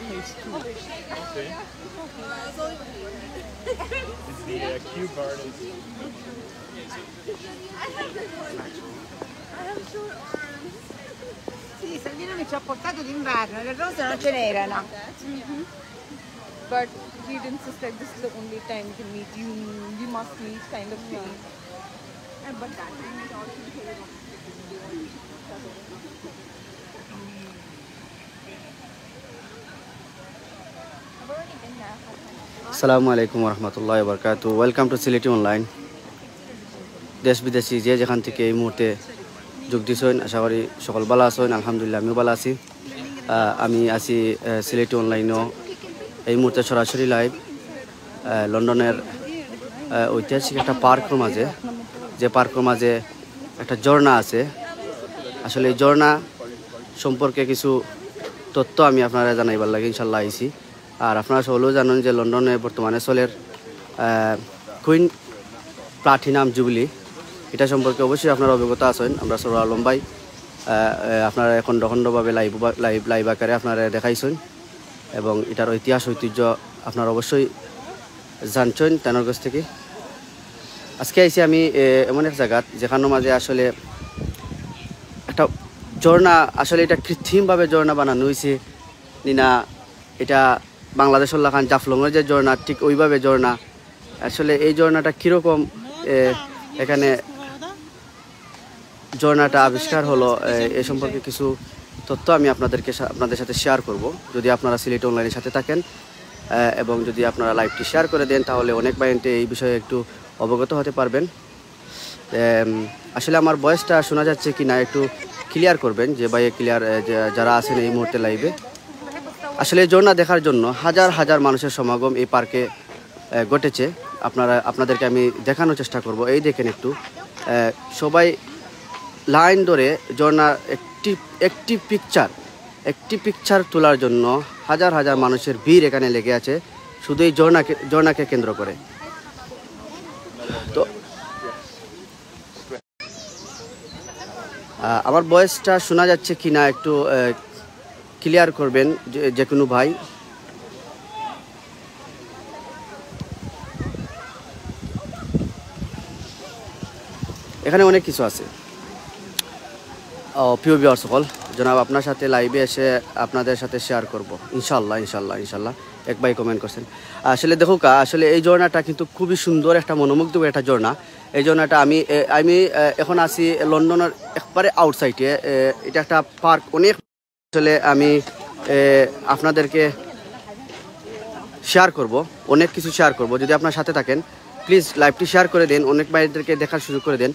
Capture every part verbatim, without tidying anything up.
It's the uh, Kew Gardens. Sì, Salvino mi ci ha portato d'inverno, le rose non ce n'erano. But he didn't suspect this is the only time you can meet. You you must meet kind of thing. And but that time it also became আসসালামু আলাইকুম রহমতুল্লাহ বরকাত। Welcome to Sylheti অনলাইন। দেশ বিদেশি যে যেখান থেকে এই মুহূর্তে যোগ দিছইন, আশা করি সকল ভালা আছইন। আলহামদুলিল্লাহ, আমিও ভালা আছি। আহ, আমি আছি আহ, সিলেটি অনলাইনও এই মুহূর্তে সরাসরি লাইভ লন্ডনের আহ, ঐতিহাসিক একটা পার্কর মাঝে, যে পার্কর মাঝে একটা ঝর্ণা আছে। আসলে এই ঝর্ণা সম্পর্কে কিছু তথ্য আমি আপনারা জানাইবার লাগি ইনশাল্লাহ আইছি। আর আপনারা সকলেও জানেন যে লন্ডনে বর্তমানে চলের কুইন প্লাটিনাম জুবিলি, এটা সম্পর্কে অবশ্যই আপনারা অবগত আছেন। আমরা সরোয়ার আলম ভাই আহ, আহ, আপনারা এখন খণ্ডখণ্ডভাবে লাইভ লাইভ লাইভ আকারে আপনারা দেখাইছেন এবং এটার ইতিহাস ঐতিহ্য আপনারা অবশ্যই জানছেন তানোর কাছ থেকে। আজকে আইছি আমি এ, এমন এক জায়গাত যেখানোর মাঝে আসলে একটা ঝর্ণা, আসলে এটা কৃত্রিমভাবে ঝর্ণা বানানো হয়েছে নি না, এটা বাংলাদেশর লাখান জাফলংয়ের যে ঝর্ণা, ঠিক ওইভাবে ঝর্ণা। আসলে এই ঝর্ণাটা কীরকম এ, এখানে ঝর্ণাটা আবিষ্কার হলো, এ, এ সম্পর্কে কিছু তথ্য আমি আপনাদেরকে সা- আপনাদের সাথে শেয়ার করব। যদি আপনারা সিলেট অনলাইনের সাথে থাকেন এ, এবং যদি আপনারা লাইভটি শেয়ার করে দেন, তাহলে অনেক ভাইয়াইন্তে এই বিষয়ে একটু অবগত হতে পারবেন। এম, আসলে আমার ভয়েসটা শোনা যাচ্ছে কি না একটু ক্লিয়ার করবেন, যে ভাই ক্লিয়ার, এ, যে যারা আছেন এই মুহূর্তে লাইভে। আসলে এই ঝর্ণা দেখার জন্য হাজার হাজার মানুষের সমাগম এই পার্কে এ, ঘটেছে। আপনারা আপনাদেরকে আমি দেখানোর চেষ্টা করব। এই দেখেন একটু এ, সবাই লাইন ধরে ঝর্ণার একটি একটি পিকচার একটি পিকচার তোলার জন্য হাজার হাজার মানুষের ভিড় এখানে লেগে আছে শুধু এই ঝর্ণাকে ঝর্ণাকে কেন্দ্র করে। তো আহ, আমার ভয়েসটা শোনা যাচ্ছে কি না একটু ক্লিয়ার করবেন যে যে কোনো ভাই। এখানে অনেক কিছু আছে। ও প্রিয় ভিউয়ার্স সকল, জনাব আপনার সাথে লাইভে এসে আপনাদের সাথে শেয়ার করব ইনশাল্লাহ, ইনশাল্লাহ, ইনশাল্লাহ। এক ভাই কমেন্ট করছেন। আসলে দেখো কা, আসলে এই ঝর্ণাটা কিন্তু খুবই সুন্দর, একটা মনোমুগ্ধকর একটা ঝর্ণা। এই ঝর্ণাটা আমি এ, আমি এ, এখন আছি লন্ডনের একবারে আউটসাইডে। এ, এটা একটা পার্ক, অনেক আসলে আমি এ, আপনাদেরকে শেয়ার করব, অনেক কিছু শেয়ার করব। যদি আপনার সাথে থাকেন, প্লিজ লাইভটি শেয়ার করে দেন, অনেক ভাইদেরকে দেখার সুযোগ করে দেন।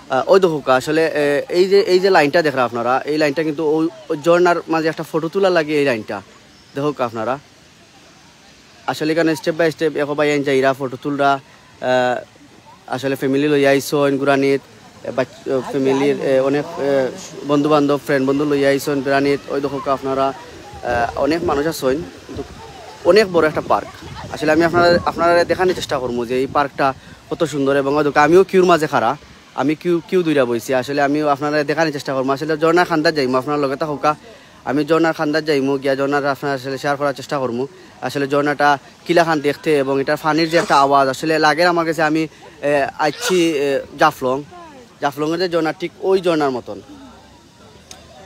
আহ, ওই দেখো কা, আসলে এ, এই যে এই যে লাইনটা দেখরা আপনারা, এই লাইনটা কিন্তু ওই ওই ঝর্ণার মাঝে একটা ফটো তোলা লাগে। এই লাইনটা দেখো কা আপনারা, আসলে এখানে স্টেপ বাই স্টেপ একো ভাইয়াইন যাইরা ফটো তুলরা। আহ, আসলে ফ্যামিলি লইয়া আইছইন গুরানিত, ফ্যামিলির অনেক বন্ধু বান্ধব, ফ্রেন্ড বন্ধু লইয়া আইছইন গুরানিত। ওই দেখো কা আপনারা, আহ, অনেক মানুষ আছইন, কিন্তু অনেক বড় একটা পার্ক। আসলে আমি আপনারা আপনারা দেখানোর চেষ্টা করবো যে এই পার্কটা কত সুন্দর। এবং ওই দেখো আমিও কিউর মাঝে খাড়া, আমি কিউ কিউ দুইরা বইছি। আসলে আমি আপনারা দেখানোর চেষ্টা করবো। আসলে ঝর্ণার কান্দাত যাইমু, আপনারা লগে থাকো কা। আমি ঝর্ণার কান্দাত যাইমু, গিয়া ঝর্ণাটা আপনার আসলে শেয়ার করার চেষ্টা করমু। আসলে ঝর্ণাটা কিলাখান দেখতে এবং এটার পানির যে একটা আওয়াজ আসলে লাগে আমার কাছে আমি এ, আইছি এ, জাফলং। জাফলংয়ের যে ঝর্ণা, ঠিক ওই ঝর্ণার মতন,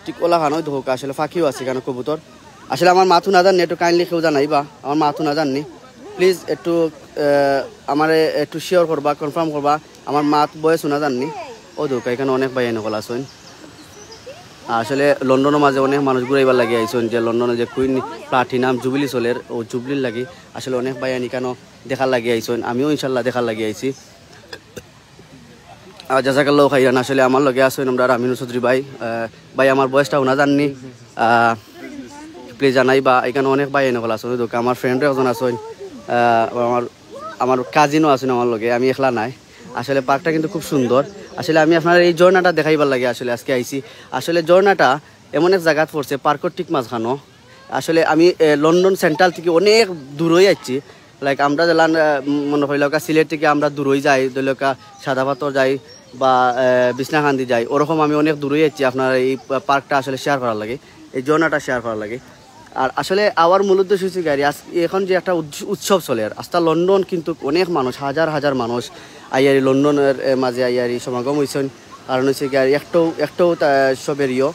ঠিক ওলাখান। ওই দেখো কা, আসলে পাখিও আছে এখানে, কবুতর। আসলে আমার মাত হুনা যাননি, একটু কাইন্ডলি কেউ জানাইবা আমার মাত হুনা যাননি। প্লিজ একটু আমার একটু শিওর করবা, কনফার্ম করবা আমার মাত ভয়েস হুনা যাননি। ও দেখো কা, এখানে অনেক ভাইয়াইন অকল আছইন। আসলে লন্ডনের মাঝে অনেক মানুষ ঘুরাইবার লাগি আইছইন, যে লন্ডনে যে কুইন প্লাটিনাম জুবিলি চলের, ও জুবিলির লাগি আসলে অনেক ভাইয়াইন এখানো দেখার লাগি আইছইন। আমিও ইনশাল্লাহ দেখার লাগি আইছি। আহ, জাজাকাল্লাহ খাইরান। আসলে আমার লগে আছইন আমরার আমিনুর চৌধুরী ভাই। আহ, ভাই, আমার ভয়েসটা হুনা যাননি? প্লিজ জানাইবা। এখানে অনেক ভাইয়াইন অকল আছইন, ওই দেখো আমার ফ্রেন্ডও একজন আছইন, আহ, আমার আমার কাজিনও আছইন আমার লগে, আমি একলা নাই। আসলে পার্কটা কিন্তু খুব সুন্দর। আসলে আমি আপনারারে এই ঝর্ণাটা দেখাইবার লাগি আসলে আজকে আইছি। আসলে ঝর্ণাটা এমন এক জাগাত পড়ছে, পার্কর ঠিক মাঝখানো। আসলে আমি এ, লন্ডন সেন্ট্রাল থেকে অনেক দূরই আইছি। লাইক আমরা যেলান, আহ, মনে করিলাও কা সিলেট থেকে আমরা দূরই যাই, ধরিলাও কা সাদা পাথর যাই বা আহ, বিছনাকান্দি যাই, ওরকম আমি অনেক দূরই আইছি আপনারারে এই পা- পার্কটা আসলে শেয়ার করার লাগি, এই ঝর্ণাটা শেয়ার করার লাগি। আর আসলে আমার মূল উদ্দেশ্য হচ্ছে গাড়ি আজ এখন যে একটা উৎস- উৎসব চলের, আস্তা লন্ডন কিন্তু অনেক মানুষ, হাজার হাজার মানুষ আইয়ারি লন্ডনের এ, মাঝে আইয়ারি সমাগম হয়েছেন। কারণ হচ্ছে গাড়ি একটাও একটাও তা- সবের ইয়ো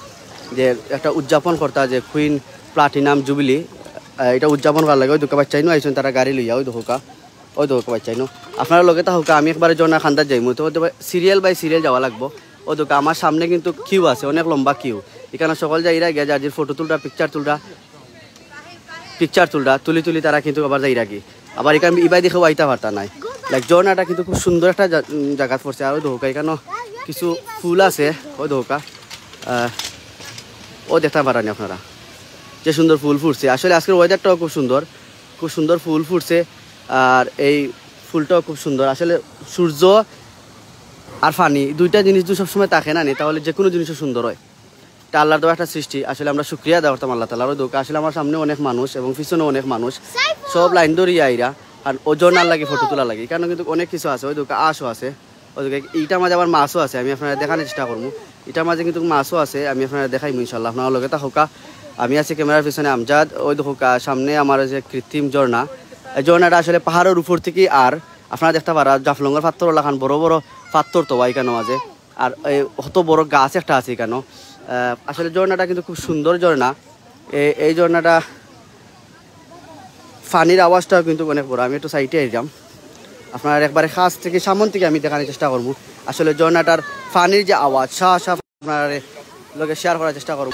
যে একটা উদযাপন করতা যে কুইন প্লাটিনাম জুবিলি, আহ, এটা উদযাপন করার লাগে। ওই দুকা বাচ্চাইনও আইছেন, তারা গাড়ি লইয়া ওই দেখোকা, ওই দেখোকা বাচ্চাইনও। আপনারা লগে তা হোকা, আমি একবারে জনা খান্দাত যাইমু, তো সিরিয়াল বাই সিরিয়াল যাওয়া লাগবো। ওই দেখোকা আমার সামনে কিন্তু কিউ আছে, অনেক লম্বা কিউ। এখানে সকল যাইরা গিয়া যার যে ফটো তুলরা, পিকচার তুলরা, পিকচার তুলরা, তুলি তুলি তারা কিন্তু আবার যাইরা কি আবার এখানে ইবাই দেখে আইতা পারতা নাই। লাইক ঝর্ণাটা কিন্তু খুব সুন্দর একটা জা- উম, জায়গাত পড়ছে। আর ওই দেখোকা এখানে কিছু ফুল আছে, ওই দেখোকা, আহ, ও দেখতে পারেন আপনারা যে সুন্দর ফুল ফুটছে। আসলে আজকের ওয়েদারটাও খুব সুন্দর, খুব সুন্দর ফুল ফুটছে। আর এই ফুলটাও খুব সুন্দর। আসলে সূর্য আর পানি দুইটা জিনিস যদি সবসময় থাকে না নি, তাহলে যে কোনো জিনিসও সুন্দর হয়। এটা আল্লাহর দেওয়া একটা সৃষ্টি। আসলে আমরা শুক্রিয়া আদায় করতাম আল্লাহ তাআলার। ওই দেখোকা আসলে আমার সামনে অনেক মানুষ এবং পিছনে অনেক মানুষ, সব লাইন ধরিয়া আইরা। আর ওই ঝর্ণার লাগি, ফটো তোলা লাগি, কারণ কিন্তু অনেক কিছু আছে। ওই দেখোকা আশও আছে, ওই দেখোকা ইটার মাঝে আবার মাছও আছে। আমি আপনারা দেখানোর চেষ্টা করবো, ইটার মাঝে কিন্তু মাছও আছে, আমি আপনারা দেখাইমু ইনশাল্লাহ। আপনারা লগে তা হোকা, আমি আছি ক্যামেরার পিছনে আমজাদ। ওই দেখোকা সামনে আমার যে কৃত্রিম ঝর্ণা, এই ঝর্ণাটা আসলে পাহাড়ের উপর থেকে। আর আপনারা দেখতে পারা জাফলংয়ের পাথর লাখান বড় বড় পাথর তো এখানে মাঝে। আর এই অত বড় গাছ একটা আছে এখানে। আহ, আসলে ঝর্ণাটা কিন্তু খুব সুন্দর ঝর্ণা। এ- এই ঝর্ণাটা পানির আওয়াজটাও কিন্তু অনেক বড়। আমি একটু সাইডে আইলাম, আপনারা একবারে কাছ থেকে সামন থেকে আমি দেখানোর চেষ্টা করবো। আসলে ঝর্ণাটার পানির যে আওয়াজ সা সা আপনার লগে শেয়ার করার চেষ্টা করবো।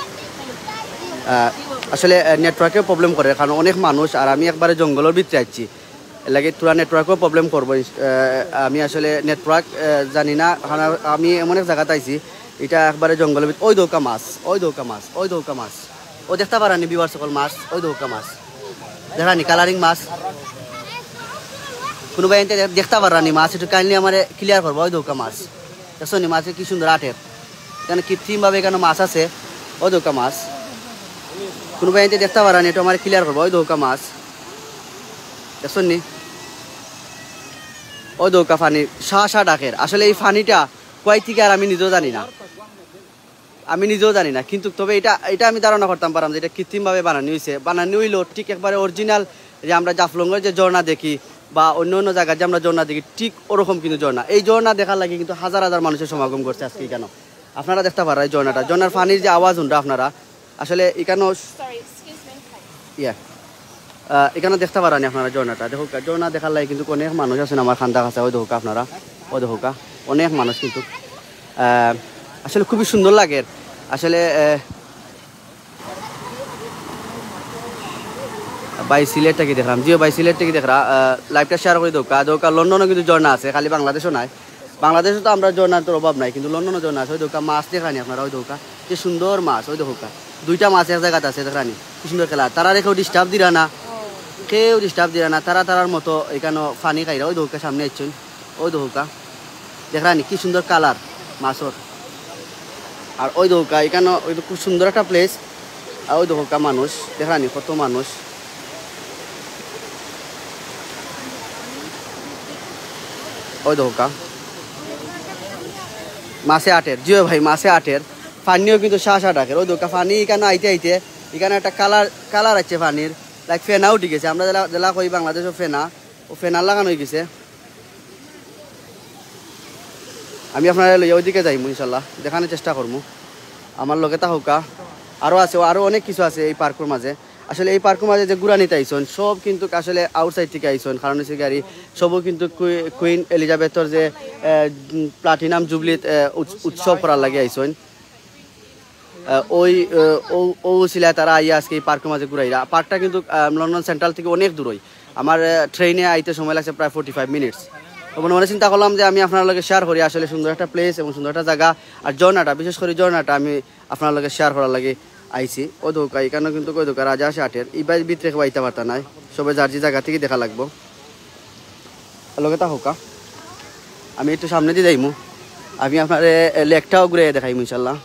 আহ, আসলে নেটওয়ার্কেও প্রবলেম করে, কারণ অনেক মানুষ আর আমি একবারে জঙ্গলের ভিতরে আছি, এর লাগে থোড়া নেটওয়ার্কেও প্রবলেম করবো। আহ, আমি আসলে নেটওয়ার্ক জানি না, কারণ আমি এমন এক জায়গাতে আইছি, এটা একবারে জঙ্গলের ভিতরে। ওই দেখোকা মাছ, ওই দেখোকা মাছ, ওই দেখোকা মাছ। ও দেখতে পারানি ভিউয়ার্স সকল মাছ, ওই দেখোকা মাছ। দেখরানি কালারিং মাছ। কোনো ভাই এনতে দেখ- দেখতে পারানি মাছ, একটু কাইন্ডলি আমারে ক্লিয়ার করবো। ওই দেখোকা মাছ, দেখছো নি মাছ কি সুন্দর আটের। এখানে কৃত্রিমভাবে এখানে মাছ আছে। ওই দেখোকা মাছ। কোনো ভাই এনতে দেখতে পারানি, একটু আমারে ক্লিয়ার করবো। ওই দেখোকা মাছ, দেখছো নি? ওই দেখোকা পানি সা সা ডাকের। আসলে এই পানিটা কই থেকে আর আমি নিজেও জানি না, আমি নিজেও জানি না, কিন্তু তবে এটা এটা আমি ধারণা করতাম পারাম যে এটা কৃত্রিমভাবে বানানি হইছে। বানানি হইলেও ঠিক একবারে অরিজিনাল যে আমরা জাফলংয়ের যে ঝর্ণা দেখি বা অন্য অন্য জায়গার যে আমরা ঝর্ণা দেখি, ঠিক ওরকম কিন্তু ঝর্ণা। এই ঝর্ণা দেখার লাগি কিন্তু হাজার হাজার মানুষের সমাগম করছে আজকে এখানে। আপনারা দেখতে পারা এই ঝর্ণাটা, ঝর্ণার পানির যে আওয়াজ হুনরা আপনারা, আসলে এখানেও ইয়া আহ, এখানে দেখতে পারানি আপনারা ঝর্ণাটা। দেখো, ঝর্ণা দেখার লাগি কিন্তু অনেক মানুষ আছেন আমার খান্দা কাছে। ওই দেখোকা আপনারা, ওই দেখোকা অনেক মানুষ কিন্তু। আহ, আসলে খুবই সুন্দর লাগে। আসলে আহ, ভাই সিলেট থেকে দেখলাম, জিও ভাই সিলেট থেকে দেখরা, লাইভটা শেয়ার করে দেখোকা। দেখোকা লন্ডনও কিন্তু ঝর্ণা আছে, খালি বাংলাদেশও নাই। বাংলাদেশে তো আমরা ঝর্ণার তো অভাব নাই, কিন্তু লন্ডনও ঝর্ণা আছে। ওই দেখোকা মাছ দেখরানি আপনারা, ওই দেখোকা যে সুন্দর মাছ, ওই দেখোকা দুইটা মাছ এক জায়গাতে আছে দেখরানি, কি সুন্দর খেলা। তারা কেউ ডিস্টার্ব দিরা না, কেউ ডিস্টার্ব দিরা না, তারা তারার মতো এখানে পানি খাইরা। ওই দেখোকা সামনে আইছেন, ওই দেখোকা দেখরানি কি সুন্দর কালার মাছর। আর ওই দেখোকা এখানে ওই তো খুব সুন্দর একটা প্লেস। আর ওই দেখোকা মানুষ দেখরানি কত মানুষ। ওই দেখোকা মাছে আটের, জিও ভাই মাছে আটের। পানিও কিন্তু সা সা ডাকের। ওই দেখোকা পানি এখানে আইতে আইতে এখানে একটা কালার কালার আছে পানির, লাইক ফেনা উঠি গেছে। আমরা যেলা যেলা কই বাংলাদেশও ফেনা, ও ফেনা লাগানো হয়ে গেছে। আমি আপনারা লইয়া ওইদিকে যাইমু ইনশাল্লাহ, দেখানোর চেষ্টা করমু। আমার লগে তা হোকা আরও আছে, আরও অনেক কিছু আছে এই পার্কর মাঝে। আসলে এই পার্কর মাঝে যে ঘুরানিতে আইছন সব কিন্তু আসলে আউটসাইড থেকে আইছন, কারণ হচ্ছে গাড়ি সবও কিন্তু কুই- কুইন এলিজাবেথর যে প্লাটিনাম জুবলিত উৎসব করার লাগি আইছন। আহ, ওই আহ, ও ও উসিলায় তারা আইয়া আজকে এই পার্কর মাঝে ঘুরাইরা। পার্কটা কিন্তু আহ, লন্ডন সেন্ট্রাল থেকে অনেক দূরই। আমার আহ, ট্রেনে আইতে সময় লাগছে প্রায় ফোর্টি ফাইভ মিনিটস। তো মনে মনে চিন্তা করলাম যে আমি আপনার লগে শেয়ার করি আসলে সুন্দর একটা প্লেস এবং সুন্দর একটা জায়গা। আর ঝর্ণাটা, বিশেষ করে ঝর্ণাটা আমি আপনার লগে শেয়ার করার লাগি আইছি। ওই দেখোকা এখানেও কিন্তু ওই দেখোকা রাজা আছে আটের, এই বাড়ির ভিতরে কেউ আইতে পারতা নাই, সবে যার যে জায়গা থেকে দেখা লাগবো। লগে তা হোকা, আমি একটু সামনে দিয়ে যাইমু, আমি আপনার লেকটাও ঘুরে দেখাইমু ইনশাল্লাহ।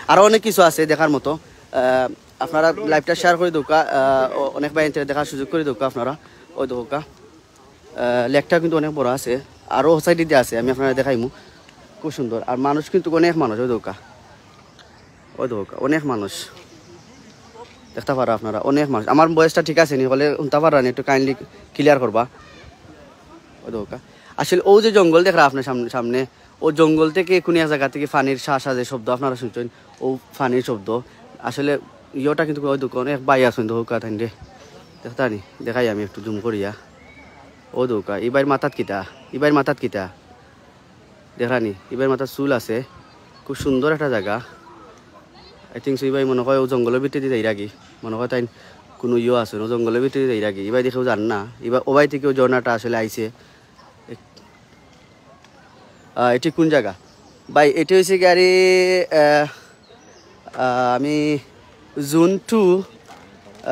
আরও অনেক কিছু আছে দেখার মতো। আহ, আপনারা লাইভটা শেয়ার করে দেখোকা, আহ, অ- অনেক ভাই এনতে দেখার সুযোগ করে দেখোকা আপনারা। ওই দেখোকা লেকটা কিন্তু অনেক বড় আছে, আরও সাইডে দিয়ে আছে, আমি আপনারা দেখাইমু। খুব সুন্দর, আর মানুষ কিন্তু অনেক মানুষ। ওই দেখোকা, ওই দেখোকা অনেক মানুষ। দেখতা পাররা আপনারা অনেক মানুষ। আমার ভয়েসটা ঠিক আছে নি? হলে হুনতা পাররা নি? একটু কাইন্ডলি ক্লিয়ার করবা। ও দেখউক্কা, আসলে অউ যে জঙ্গল দেখরা আপনার সামনে সামনে, অউ জঙ্গল থেকে কুনু এক জাগা থেকে পানির শা শা যে শব্দ আপনারা শুনছইন, অউ পানির শব্দ। আসলে ইয়েটা কিন্তু অউ দেখউক্কা অনেক ভাই আছইন দেখউক্কা তাইন রে। দেখতা নি? দেখাই আমি একটু জুম করিয়া। ও দেখউক্কা, ই ভাইর মাথাত কিতা? ই ভাইর মাথাত কিতা? দেখরা নি, ই ভাইর মাথাত চুল আছে। খুব সুন্দর একটা জাগা। I think so, ই ভাই মনে হয় অউ জঙ্গলর ভিতরেদি যাইরাগি। মনে হয় তাইন কুনু ইয়ে আছে, অউ জঙ্গলর ভিতরেদি যাইরাগি। ই ভাই দেখেও জান না। ই ভাই, ও ভাই থেকে অউ ঝর্ণাটা আসলে আইছে। এক-, আহ, এটি কোন জাগা? ভাই, এটি হইছে গিয়া রে, আহ, আহ, আমি zone two,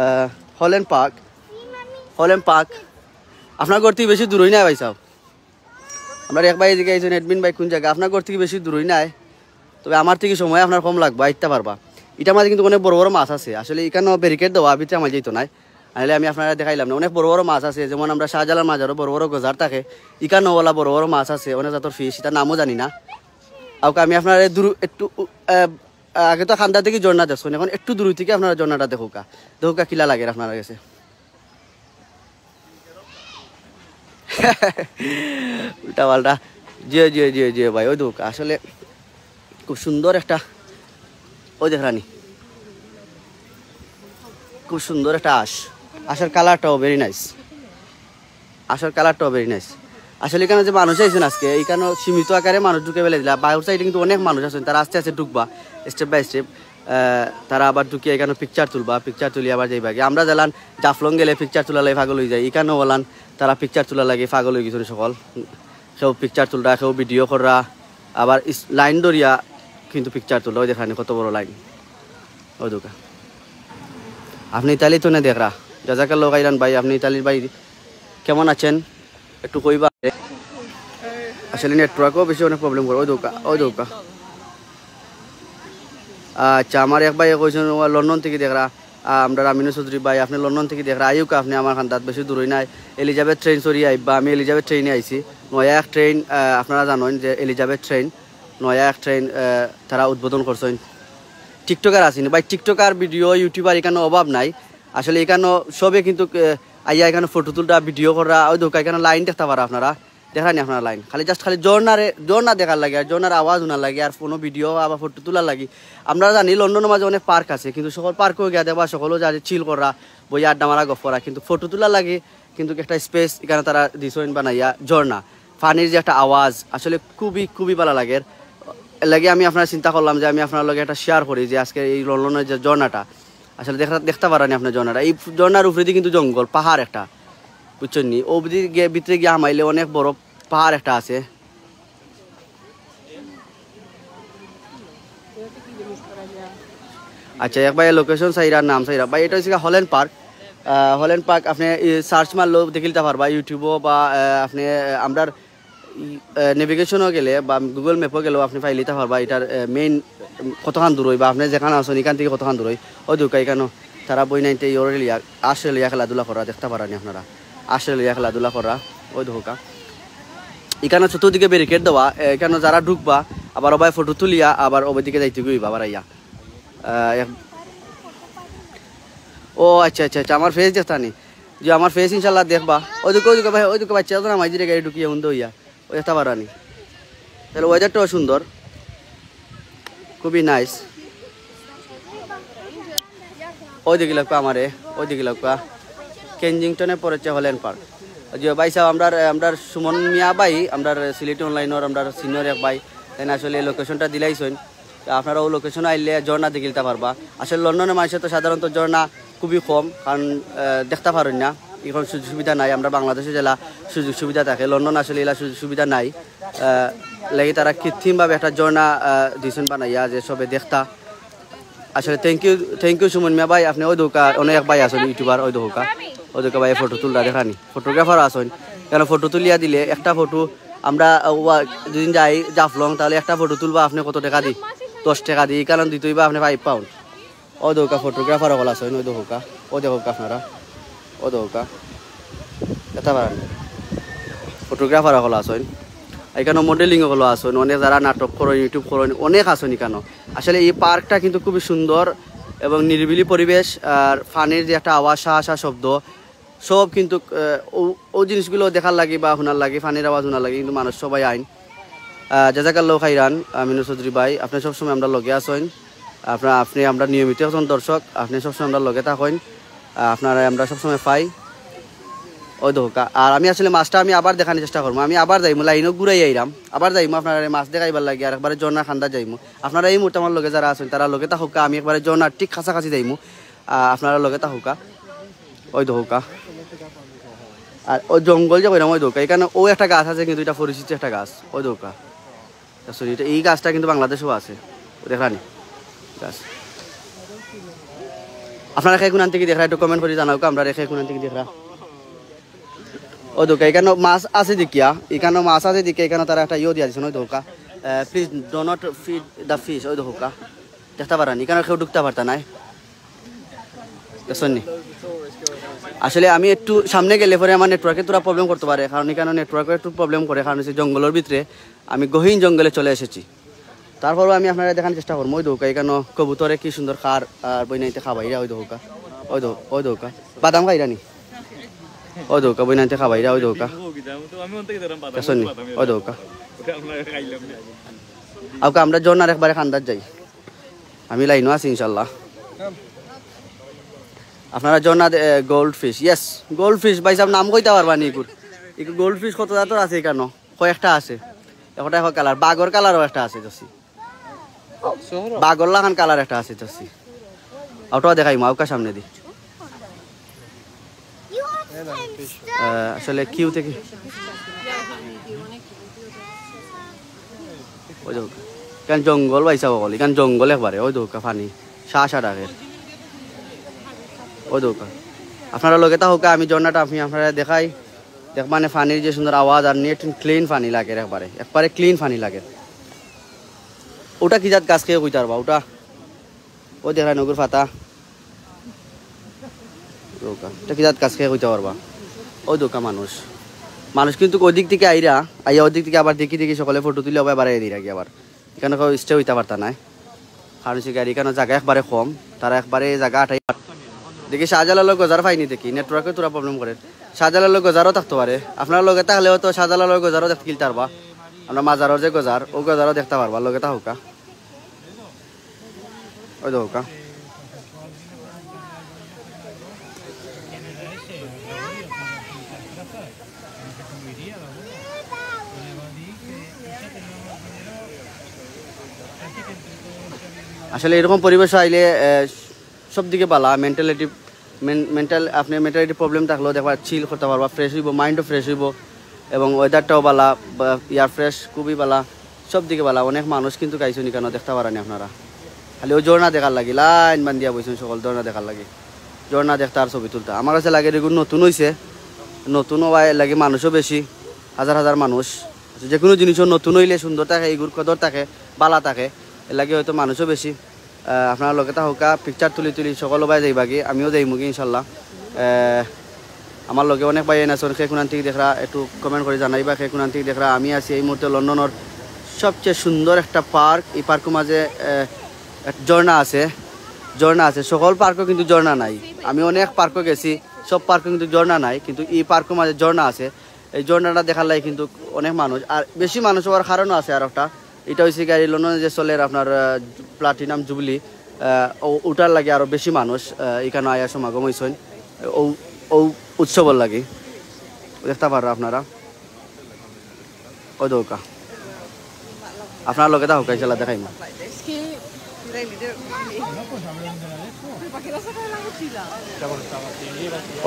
ah, Holland Park. Holland Park. আপনার ঘর থেকে বেশি দূরই না ভাই সাহেব। আমরার এক ভাই এদিকে আইছইন, অ্যাডমিন ভাই, কোন জাগা? আপনার ঘর থেকে বেশি দূরই নায়, তবে আমার থেকে সময় আপনার কম লাগবো, আইতা পারবা। ইটার মাঝে কিন্তু অনেক বড় বড় মাছ আছে। আসলে ইখানো ব্যারিকেড দেওয়া, ভিতরে আমার যাইতো নায়, নাহলে আমি আপনারা দেখাইলাম না। অনেক বড় বড় মাছ আছে, যেমন আমরা শাহজালাল মাজারও বড় বড় গজার থাকে, ইখানো ওলা বড় বড় মাছ আছে, অনেক জাতর ফিশ, ইটার নামও জানি না। ওকে, আমি আপনারা দূর একটু, আহ, আগে তো খান্দা থেকে ঝর্ণা দেখছেন, এখন একটু দূর থেকে আপনারা ঝর্ণাটা দেখউক্কা, দেখউক্কা কিলা লাগে আপনারা গেছে। উল্টা পাল্টা। জি, জি, জি, জি ভাই, ওই দেখউক্কা, আসলে খুব সুন্দর একটা, ওই দেখরা নি, খুব সুন্দর একটা আশ। আশার কালারটাও ভেরি নাইস, আশার কালারটাও ভেরি নাইস। আসলে ইখানো যে মানুষ আইছইন আজকে, ইখানো সীমিত আকারে মানুষ ঢুকে ফেলে দিলা। বাইরের সাইডে কিন্তু অনেক মানুষ আছইন, তারা আস্তে আস্তে ঢুকবা, স্টেপ বাই স্টেপ। তারা আবার ঢুকিয়া ইখানো পিকচার তুলবা, পিকচার তুলি আবার যাইবা গি। আমরা যেলান জাফলং গেলে পিকচার তুলার লাগি পাগল অইযাই, ইখানো ওলান তারা পিকচার তুলার লাগি পাগল অইগেছইন সকল। কেউ পিকচার তুলরা, কেউ ভিডিও কররা, আবার ইস-, লাইন ধরিয়া কিন্তু পিকচার তুলরা। ওই দেখরা নি কত বড় লাইন, ওই দেখউক্কা। আপনি ইতালি তো না দেখরা, জাজাকাল্লাহ খাইরান ভাই, আপনি ইতালির ভাই, কেমন আছেন? একটু কইবা। আসলে নেটওয়ার্কও বেশি অনেক প্রবলেম করে। ওই দেখউক্কা, ওই দেখউক্কা। আচ্ছা, আমার এক ভাই কইছইন, ও লন্ডন থেকে দেখরা। আহ, আমরা রামিনু চৌধুরী ভাই, আপনি লন্ডন থেকে দেখরা। আইউক্কা, আপনি আমার খান্দাত বেশি দূরই নায়। এলিজাবেথ ট্রেন চড়িয়া আইবা, আমি এলিজাবেথ ট্রেনে আইছি। নয়া এক ট্রেন, আহ, আপনারা জানইন যে এলিজাবেথ ট্রেন, নয়া এক ট্রেন, আহ, তারা উদ্বোধন করছইন। টিকটকার আছইন ভাই, টিকটকার, ভিডিও, ইউটিউবার ইখানো অভাব নাই। আসলে ইখানো সবে কিন্তু, আহ, আইয়া ইখানো ফটো তুলরা, ভিডিও কররা, ওই দেখউক্কা ইখানো লাইন দেখতা পাররা আপনারা। দেখরা নি আপনারা লাইন, খালি just খালি ঝর্ণারে, ঝর্ণা দেখার লাগি, আর ঝর্ণার আওয়াজ হুনার লাগি, আর কুনু ভিডিও আবার ফটো তুলার লাগি। আমরা জানি লন্ডনর মাঝে অনেক পার্ক আছে, কিন্তু সকল পার্কও গিয়া দেখবা, সকলও যায় চিল কররা, বইয়া আড্ডা মারা, গফ করা, কিন্তু ফটো তুলার লাগি কিন্তু একটা স্পেস ইখানো তারা দিছইন বানাইয়া, ঝর্ণা, পানির যে একটা আওয়াজ, আসলে খুবই, খুবই ভালা লাগের। এর লাগি আমি আপনারা চিন্তা করলাম যে আমি আপনার লগে একটা শেয়ার করি যে আজকে এই লন্ডনের যে ঝর্ণাটা, আসলে দেখরা, দেখতা পাররা নি আপনারা ঝর্ণাটা। এই ঝর্ণার উপরেদি কিন্তু জঙ্গল, পাহাড় একটা, বুঝছইন নি? অউ ভিতরে গিয়া, ভিতরে গিয়া হামাইলে অনেক বড় পাহাড় একটা আছে। আচ্ছা, এক ভাই লোকেশন চাইরা, নাম চাইরা। ভাই, ইটা হইছে গিয়া হল্যান্ড পার্ক। আহ, হল্যান্ড পার্ক আপনি, ই, সার্চ মারলেও দেখিলিতা পারবা, ইউটিউবও বা, আহ, আপনি, আহ, আমরার ই, আহ, নেভিগেশনও গেলে বা গুগল ম্যাপও গেলেও আপনি পাইলিতা পারবা ইটার, আহ, মেইন, উম, কতখান দূর অইবা, আপনি যেখানো আছইন ইখান থেকে কতখান দূর অই। ওই দেখউক্কা ইখানো তারা বইনাইন্তে ইয়রে লইয়া, আশরে লইয়া খেলাধুলা কররা, দেখতা পাররা নি আপনারা। আশরে লইয়া খেলাধুলা কররা, ওই দেখউক্কা। ইখানো চতুর্দিকে ব্যারিকেড দেওয়া, এ, ইখানো যারা ঢুকবা, আবার ওবায় ফটো তুলিয়া, আবার ওবায় দিকে যাইতে অইবা, আবার আইয়া। আহ, এক-, ও আচ্ছা, আচ্ছা, আচ্ছা, আমার ফেস দেখতা নি? জি, আমার ফেস ইনশাল্লাহ দেখবা। ওই দেখউক্কা, ওই দেখউক্কা ভাই, ওই দেখউক্কা বাচ্চা আছে না, মাঝিরে গাড়ি ঢুকিয়ে হুন্দা অইয়া। ওই দেখতা পাররা নি? তাহলে ওয়েদারটাও সুন্দর, খুবই নাইস। ওই দেখিলাউক্কা আমারে, ওই দেখিলাউক্কা। কেনজিংটনে পড়েছে হল্যান্ড পার্ক। জি ভাই সাহেব, আমরার, আমরার সুমন মিয়া ভাই, আমরার সিলেটি অনলাইনর, আমরার সিনিয়র এক ভাই, তাইন আসলে লোকেশনটা দিলাইছইন। তো আপনারা অউ লোকেশনো আইলে ঝর্ণা দেখিলিতা পারবা। আসলে লন্ডনর মানষে তো সাধারণত ঝর্ণা খুবই কম, কারণ, আহ, দেখতা পারইন না, এখন সুযোগ সুবিধা নাই। আমরা বাংলাদেশো যেলা সুযোগ সুবিধা থাকে, লন্ডন আসলে ইলা সুযোগ সুবিধা নাই। আহ, লাগি তারা কৃত্রিমভাবে একটা ঝর্ণা, আহ, দিছইন বানাইয়া যে সবে দেখতা। আসলে thank you, thank you Suman মিয়া ভাই, আপনি ওই দেখউক্কা, অনেক ভাই আছইন ইউটিউবার, ওই দেখউক্কা, ওই দেখউক্কা ভাই ফটো তুলরা দেখরা নি, ফটোগ্রাফার আছইন, কেন ফটো তুলিয়া দিলে একটা ফটো আমরা, আহ, ওয়া-, দুদিন যাই জাফলং, তাহলে একটা ফটো তুলবা আপনি কত টেকা দি? দশ টেকা দি, ইখানো দিতে অইবা আপনি ফাইভ পাউন্ড। ওই দেখউক্কা ফটোগ্রাফার অকল আছইন, ওই দেখউক্কা, ওই দেখউক্কা আপনারা, ওই দেখউক্কা, দেখতা পাররা নি? ফটোগ্রাফার অকল আছইন, ইখানো মডেলিং অকল আছইন, অনেক যারা নাটক করইন, ইউটিউব করইন, অনেক আছইন ইখানো। আসলে এই পার্কটা কিন্তু খুবই সুন্দর, এবং নিরিবিলি পরিবেশ আর পানির যে একটা আওয়াজ, শা শা শব্দ, সব কিন্তু আহ, ও ও জিনিসগুলো দেখার লাগি বা হুনার লাগি, পানির আওয়াজ হুনার লাগি কিন্তু মানুষ সবাই আইন। আহ, জাজাকাল্লাহ খাইরান, আমিনুর চৌধুরী ভাই, আপনি সবসময় আমরা লগে আছেন। আপনার আপনি আমরা নিয়মিত একজন দর্শক, আপনি সবসময় আমরা লগে থাকেন। আহ, আপনারা আমরা সবসময় পাই। ওই দেখুক্কা। আর আমি আসলে মাছটা আমি আবার দেখানোর চেষ্টা করবো। আমি আবার যাইমু, লাইনও ঘুরাই আইরাম, আবার যাইমু আপনারা মাছ দেখাইবার লাগি, আর একবারে ঝর্ণা খান্দা যাইমু। আপনারা এই মুহূর্তে আমার লগে যারা আছেন, তারা লগে থাকুক্কা। আমি একবারে ঝর্ণার ঠিক কাছাকাছি যাইমু। আহ, আপনারা লগে থাকুক্কা। ওই দেখুক্কা। আর ওই জঙ্গল যে কইরাম, ওই দেখুক্কা। এখানে ও একটা গাছ আছে, কিন্তু এটা পরিচিত একটা গাছ। ওই দেখুক্কা। Sorry, এটা, এই গাছটা কিন্তু বাংলাদেশেও আছে। ও দেখরা নি? গাছ। আপনারা কে কোনান থাকি দেখরা, একটু comment করি জানাউক্কা, আমরা কে কোনান থাকি দেখরা। ওই দেখুক্কা, এখানে মাছ আছে দেখিয়া, এখানে মাছ আছে দেখিয়া, এখানে তারা একটা ইয়ে দিয়া দিছে, ওই দেখুক্কা। আহ, "Please do not feed the fish", ওই দেখুক্কা। দেখতা পাররা নি, এখানে কেউ ঢুকতা পারতা নায়। দেখছেন নি? আসলে আমি একটু সামনে গেলে পরে আমার network-এ থুড়া problem করতে পারে, কারণ এখানে network-এ একটু problem করে, কারণ হচ্ছে জঙ্গলের ভিতরে, আমি গহীন জঙ্গলে চলে এসেছি। তারপরেও আমি আপনারা দেখানোর চেষ্টা করবো। ওই দেখুক্কা, এখানে কবুতরে কি সুন্দর খার আর বইনাইতে খাবাইরা, ওই দেখুক্কা, ওই দেখু-, ওই দেখুক্কা, বাদাম খাইরা নি, ওই দেখুক্কা, বইনাইতে খাবাইরা, ওই দেখুক্কা, দেখছেন নি? ওই দেখুক্কা। আউক্কা, আমরা ঝর্ণার একবারে খান্দাত যাই, আমি লাইনও আছি ইনশাল্লাহ। আপনারা ঝর্ণা দে-, এ, gold fish, yes, gold fish, ভাই সাহেব, নাম কইতা পারবা নি ইগুর? ইগু gold fish কত জাতর আছে এখানো? কয়েকটা আছে, একটা এক কালার, বাঘর কালারও একটা আছে, দেখছি। বাঘর লাখান কালার একটা আছে, দেখছি। ওটাও দেখাইমু, আউক্কা সামনে দি। আহ, আসলে কিউ থেকে ওই দেখো, এখান জঙ্গল, ভাই সাহেব, বলি, এখান জঙ্গল একবারে। ওই দেখো, পানি, শা শা ডাকের। ওই দেখো, আপনারা লগে থাকুক্কা, আমি ঝর্ণাটা আমি আপনারা দেখাই। দেখ, মানে, পানির যে সুন্দর আওয়াজ আর neat and clean পানি লাগে একবারে, একবারে clean পানি লাগে। ওটা কি জাত গাছ, কে কইতা পারবা? ওটা, ওই দেখরা নি অগুর পাতা। দেখুক্কা, এটা কি জাত গাছ, কে কইতা পারবা? ওই দেখুক্কা মানুষ, মানুষ কিন্তু ওই দিক থেকে আইরা, আইয়া ওই দিক থেকে আবার দেখি দেখি সকলে ফটো তুলে আবার বাড়াই দিরা কি আবার। এখানো কেউ stay হইতা পারতা নায়, কারণ হচ্ছে গাড়ি এখানো জাগা একবারে কম, তারা একবারে জাগা আটাই। দেখি শাহজালালর গজার পাইনি দেখি, network-এ থুড়া problem করে। শাহজালালর গজারও থাকতে পারে, আপনারা লগে থাকলে হয়তো শাহজালালর গজারও দেখতে কিলতা পারবা। আমরা মাজারর যে গজার, ও গজারও দেখতা পারবা, লগে থাকুক্কা। ওই দেখুক্কা। আসলে এরকম পরিবেশ আইলে, আহ, সব দিকে বালা, mentality, men-, mental, আপনি mentality problem থাকলেও দেখবা chill করতা পারবা, fresh হইবো, mind-ও fresh হইবো, এবং weather-টাও বালা, বা air fresh খুবই বালা, সব দিকে বালা। অনেক মানুষ কিন্তু আইছইন এখানো, দেখতা পাররা নি আপনারা। খালি ওই ঝর্ণা দেখার লাগি লাইন বান্ধিয়া বইছইন সকল, ঝর্ণা দেখার লাগি, ঝর্ণা দেখতা আর ছবি তুলতা। আমার কাছে লাগে এগুন নতুন হইছে, নতুন হওয়ায় এর লাগি মানুষও বেশি, হাজার হাজার মানুষ। আচ্ছা, যে কোনো জিনিসও নতুন হইলে সুন্দর থাকে, এগুর কদর থাকে, বালা থাকে, এর লাগি হয়তো মানুষও বেশি। আহ, আপনারা লগে থাকুক্কা, picture তুলি তুলি সকল ভাই যাইবাগি, আমিও যাইমুগি ইনশাল্লাহ। আহ, আমার লগে অনেক ভাই আইন আছইন, কে কোনান থাকি দেখরা, একটু comment করি জানাইবা, কে কোনান থাকি দেখরা। আমি আছি এই মুহূর্তে লন্ডনর সবচেয়ে সুন্দর একটা park। এই park-ও মাঝে, আহ, এক ঝর্ণা আছে, ঝর্ণা আছে। সকল park-ও কিন্তু ঝর্ণা নাই। আমি অনেক park-ও গেছি, সব park-ও কিন্তু ঝর্ণা নাই, কিন্তু এই park-ও মাঝে ঝর্ণা আছে। এই ঝর্ণাটা দেখার লাগি কিন্তু অনেক মানুষ, আর বেশি মানুষ হওয়ার কারণও আছে আর একটা। এটা হইছে কি, এই লন্ডনে যে চলের আপনার, আহ, platinum jubilee, আহ, ও-, ওটার লাগি আরো বেশি মানুষ, আহ, এখানো আয়া সমাগম হইছইন। ও, ও উৎসবর লাগি দেখতা পাররা আপনারা। ওই দেখুক্কা, আপনারা লগে থাকুক্কা, ইনশাল্লাহ দেখাইমু।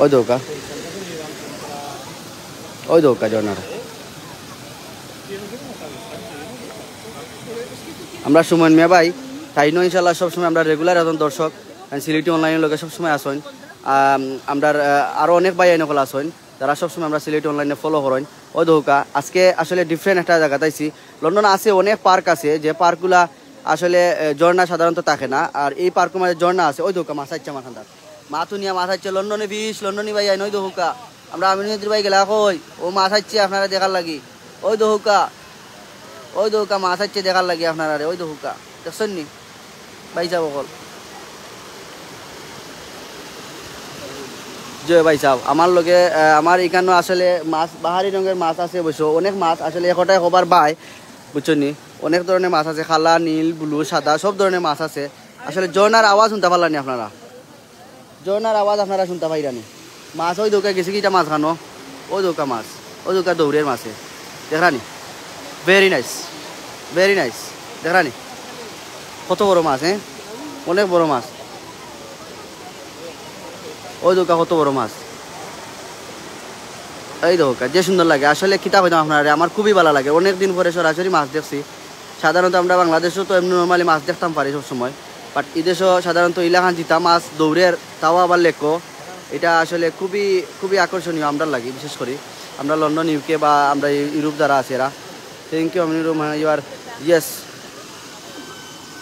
ওই দেখুক্কা, ওই দেখুক্কা ঝর্ণাটা। আমরা সুমন মিয়া ভাই, তাইনও ইনশাল্লাহ সবসময় আমরা regular একজন দর্শক, কারণ সিলেটি online-র লগে সবসময় আছইন। আম, আমরার, আহ, আরো অনেক ভাই আইন অকল আছইন, যারা সবসময় আমরা সিলেটি online-এ follow করইন। ওই দেখুক্কা, আজকে আসলে different একটা জাগাত আইছি। লন্ডন আছে অনেক park আছে, যে park-গুলা আসলে, আহ, ঝর্ণা সাধারণত থাকে না, আর এই park-ও মাঝে ঝর্ণা আছে। ওই দেখুক্কা, মাছ আইছে আমার খান্দাত। মাথুনিয়া মাছ আইছে, লন্ডনি fish, লন্ডনি ভাই আইন, ওই দেখুক্কা। আমরা আমিনুদ্দিন ভাই গেলা কই? ও মাছ আইছে আপনারা দেখার লাগি। ওই দেখুক্কা, ওই দেখুক্কা, মাছ আইছে দেখার লাগি আপনারারে, ওই দেখুক্কা। দেখছইন নি? ভাই সাহেব অকল। জয় ভাই সাহেব, আমার লগে, আহ, আমার এখানো আসলে মাছ, বাহারি রঙের মাছ আছে অবশ্য, অনেক মাছ আসলে একটাই হবার ভাই, বুঝছো নি? অনেক ধরনের মাছ আছে, কালা, নীল, ব্লু, সাদা, সব ধরনের মাছ আছে। আসলে ঝর্ণার আওয়াজ শুনতে পারলানি আপনারা? ঝর্ণার আওয়াজ আপনারা শুনতে পাইরানি? মাছ ওই দৌকা গেছে কি, ইটা মাছ খানো, ওই দৌকা মাছ, ওই দৌকা দৌড়ের মাছে, দেখরানি? Very nice, very nice. দেখরানি কত বড় মাছ? হ্যাঁ, অনেক বড় মাছ। ওই দৌকা কত বড় মাছ। এই দৌকা যে সুন্দর লাগে আসলে, কিতা কইতাম আপনারে, আমার খুবই ভালো লাগে। অনেক দিন পরে সরাসরি মাছ দেখছি। সাধারণত আমরা বাংলাদেশও তো এমনি নরমালি মাছ দেখতাম পারি সব সময়, বাট এই দেশও সাধারণত ইলাখান জিতা মাছ দৌড়ের, তাও আবার লেকো। এটা আসলে খুবই, খুবই আকর্ষণীয় আমরার লাগি, বিশেষ করি আমরা লন্ডন, ইউকে বা আমরা এই ইউরোপ যারা আছে এরা। Thank you, Aminur Rahman, you are, yes।